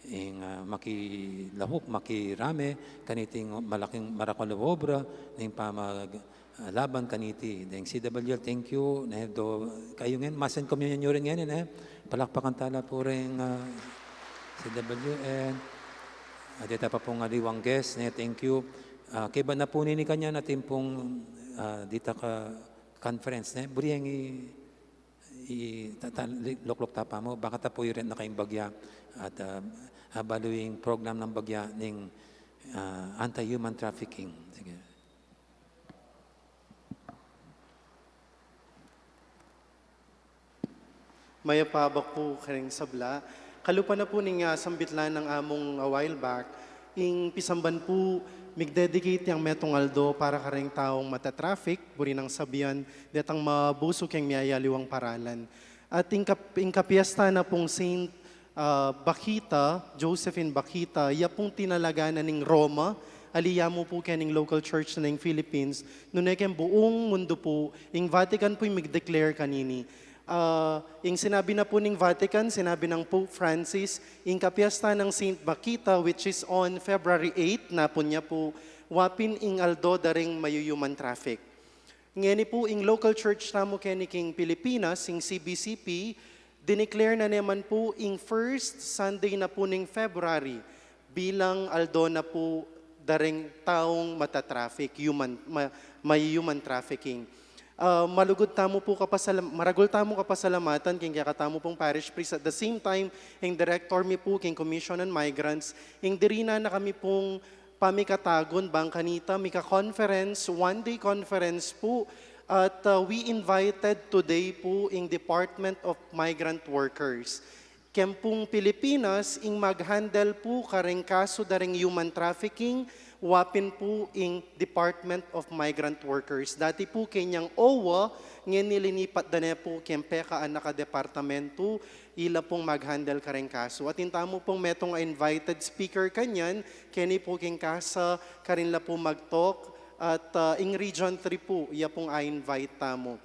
Ing, ah, makilahok, makirame kaniting malaking, marakal a obra ning pamag- ah, laban kaniti. Deng C W L, thank you. Ne, do, kayu ngan, ma-send communion yu rin ngan, ne? Palakpakan tala pu reng, ah, C W L. Ah, deta pa pung aliwang guest, ne? Thank you. Ah, kaybat na pu nini kanyan atin pung, ah, dita ka conference, ne? Buri yang i-, i-, ta-, ta-, li-, loklok ta pa mu, baka ta pu yu rin na keng bagya at, ah, abalu ing program nang bagya ning, ah, anti-human trafficking. Sige. Mayap a abak pu kareng sabla. Kalupa na pu ning, ah, sambit la nang among a while back, ing pisamban pu, mig-dedicate yang metung aldo para kareng taung mata-traffic, buri nang sabian, detang mabusu keng miyayaliwang paralan. At ing kap-, ing kapiesta na pung Saint, ah, Bakhita, Josephine Bakhita, ya pung tinalaga na ning Roma, Ali ya mu pu keng local church na ning Philippines, nune keng buung mundu pu, ing Vatican pu ing mig-declare kanini. Ah, ing sinabi na pu ning Vatican, sinabi nang Pope Francis, ing kapiesta nang Saint Bakhita, which is on February eight, napun ya pu, wa pin ing aldo da ring mayuyuman traffic. Ngeni pu ing local church tamu keni king Pilipinas, ing C B C P, dineclare na ne man pu ing first Sunday na pu ning February bilang aldo na pu da ring taung mata-traffic, human, ma-, may human trafficking. Ah, malugud tamu pu kapasalam-, maragul tamu kapasalamatan king kekatamu pung parish priest. At the same time, ing director mi pu king Commission on Migrants, ing dirinan na kami pung pamikatagun bang kanita, mika-conference, one-day conference pu, at, ah, we invited today pu ing Department of Migrant Workers. Keng pung Pilipinas, ing mag-handle pu kareng kasu da ring human trafficking, wa pin pu ing Department of Migrant Workers. Dati pu kenyang OWWA, ngeni linipat da ne pu keng pekaanak a departamentu, ila pung mag-handle kareng kasu. Atin tamu pung metung a invited speaker kanyan, keni pu king kasa, karin la pu mag-talk, at, ah, ing Region three pu, iya pung a-invite tamu.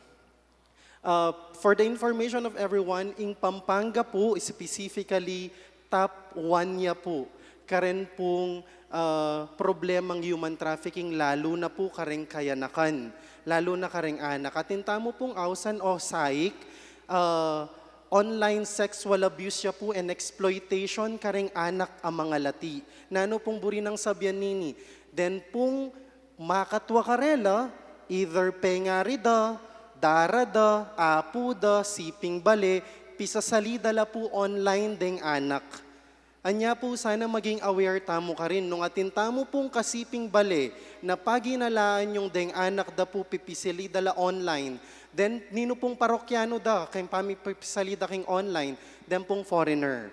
Uh, for the information of everyone, ing Pampanga pu, specifically, top one ya pu. Karen pung, uh, problemang human trafficking, lalu na pu kareng kayanakan, lalu na kareng anak. Atin tamu pung ausan o SAIC, uh, online sexual abuse ya pu and exploitation kareng anak a mangalati. Nanu pung buri nang sabian nini? Then pung makatua karela, either pengari da, dara da, apu da, siping bale, pisasali da la pu online deng anak. Anya pu sana maging aware tamu karin, nung atin tamu pung kasiping bale, na paginalaan yung deng anak da pu pipisali da la online, then ninu pung parokyanu da, keng pamipisali da king online, then pung foreigner.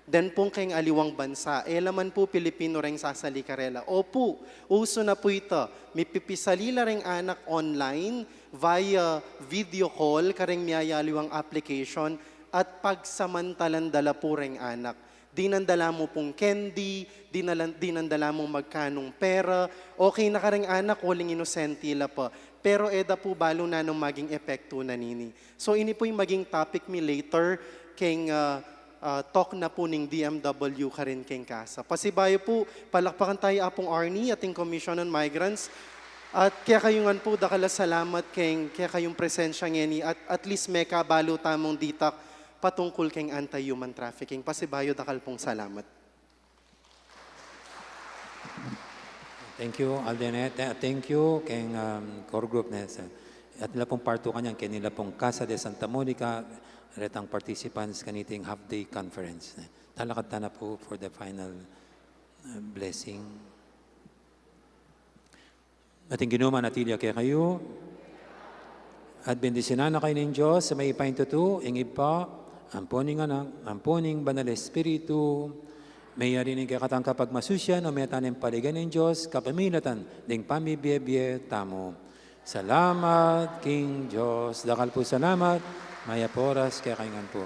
Then pung keng aliwang bansa, e la man pu Pilipino reng sasali karela. Opu, uso na pu ita, mipipisali la reng anak online, via video call, kareng miyayaliwang application, at pagsamantalan da la pu reng anak. Dinan da la mu pung candy, dinalan-, dinan da la mung magkanung pera, okay na kareng anak, uling inosente la pa. Pero e da pu balu nanung maging epektu na nini. So, ini pu ing maging topic mi later keng, ah, ah, talk na pu ning D M W karin keng kasa. Pasibayu pu, palakpakan tayu Apung Arnie at ing Commission on Migrants. At kekayu ngan pu, dakal a salamat keng kekayung presensya ngeni at at least mekabalu tamung ditak patungkul keng anti-human trafficking. Pasibayu, dakal pung salamat. Thank you, Alden. Eh, th-, thank you keng, um, core group ne, sir. At nila pung partukan yan, keng nila pung Casa de Santa Monica, retang participants kaniting half-day conference. Talakad tana pu for the final, uh, blessing. Ating Ginu manatili ya kekayu. At bendisyunan na kayu ning Dios a mayupaya king tutu, ing Ibpa, ampo ning Anak, ampo ning Banal Espiritu. Meyari ning kekatang kapagmasusian, o meta ning paligan ning Dios, kapamilatan ding pamibie-bie tamu. Salamat king Dios. Dakal pu salamat. Mayap a oras kekayu ngan pu.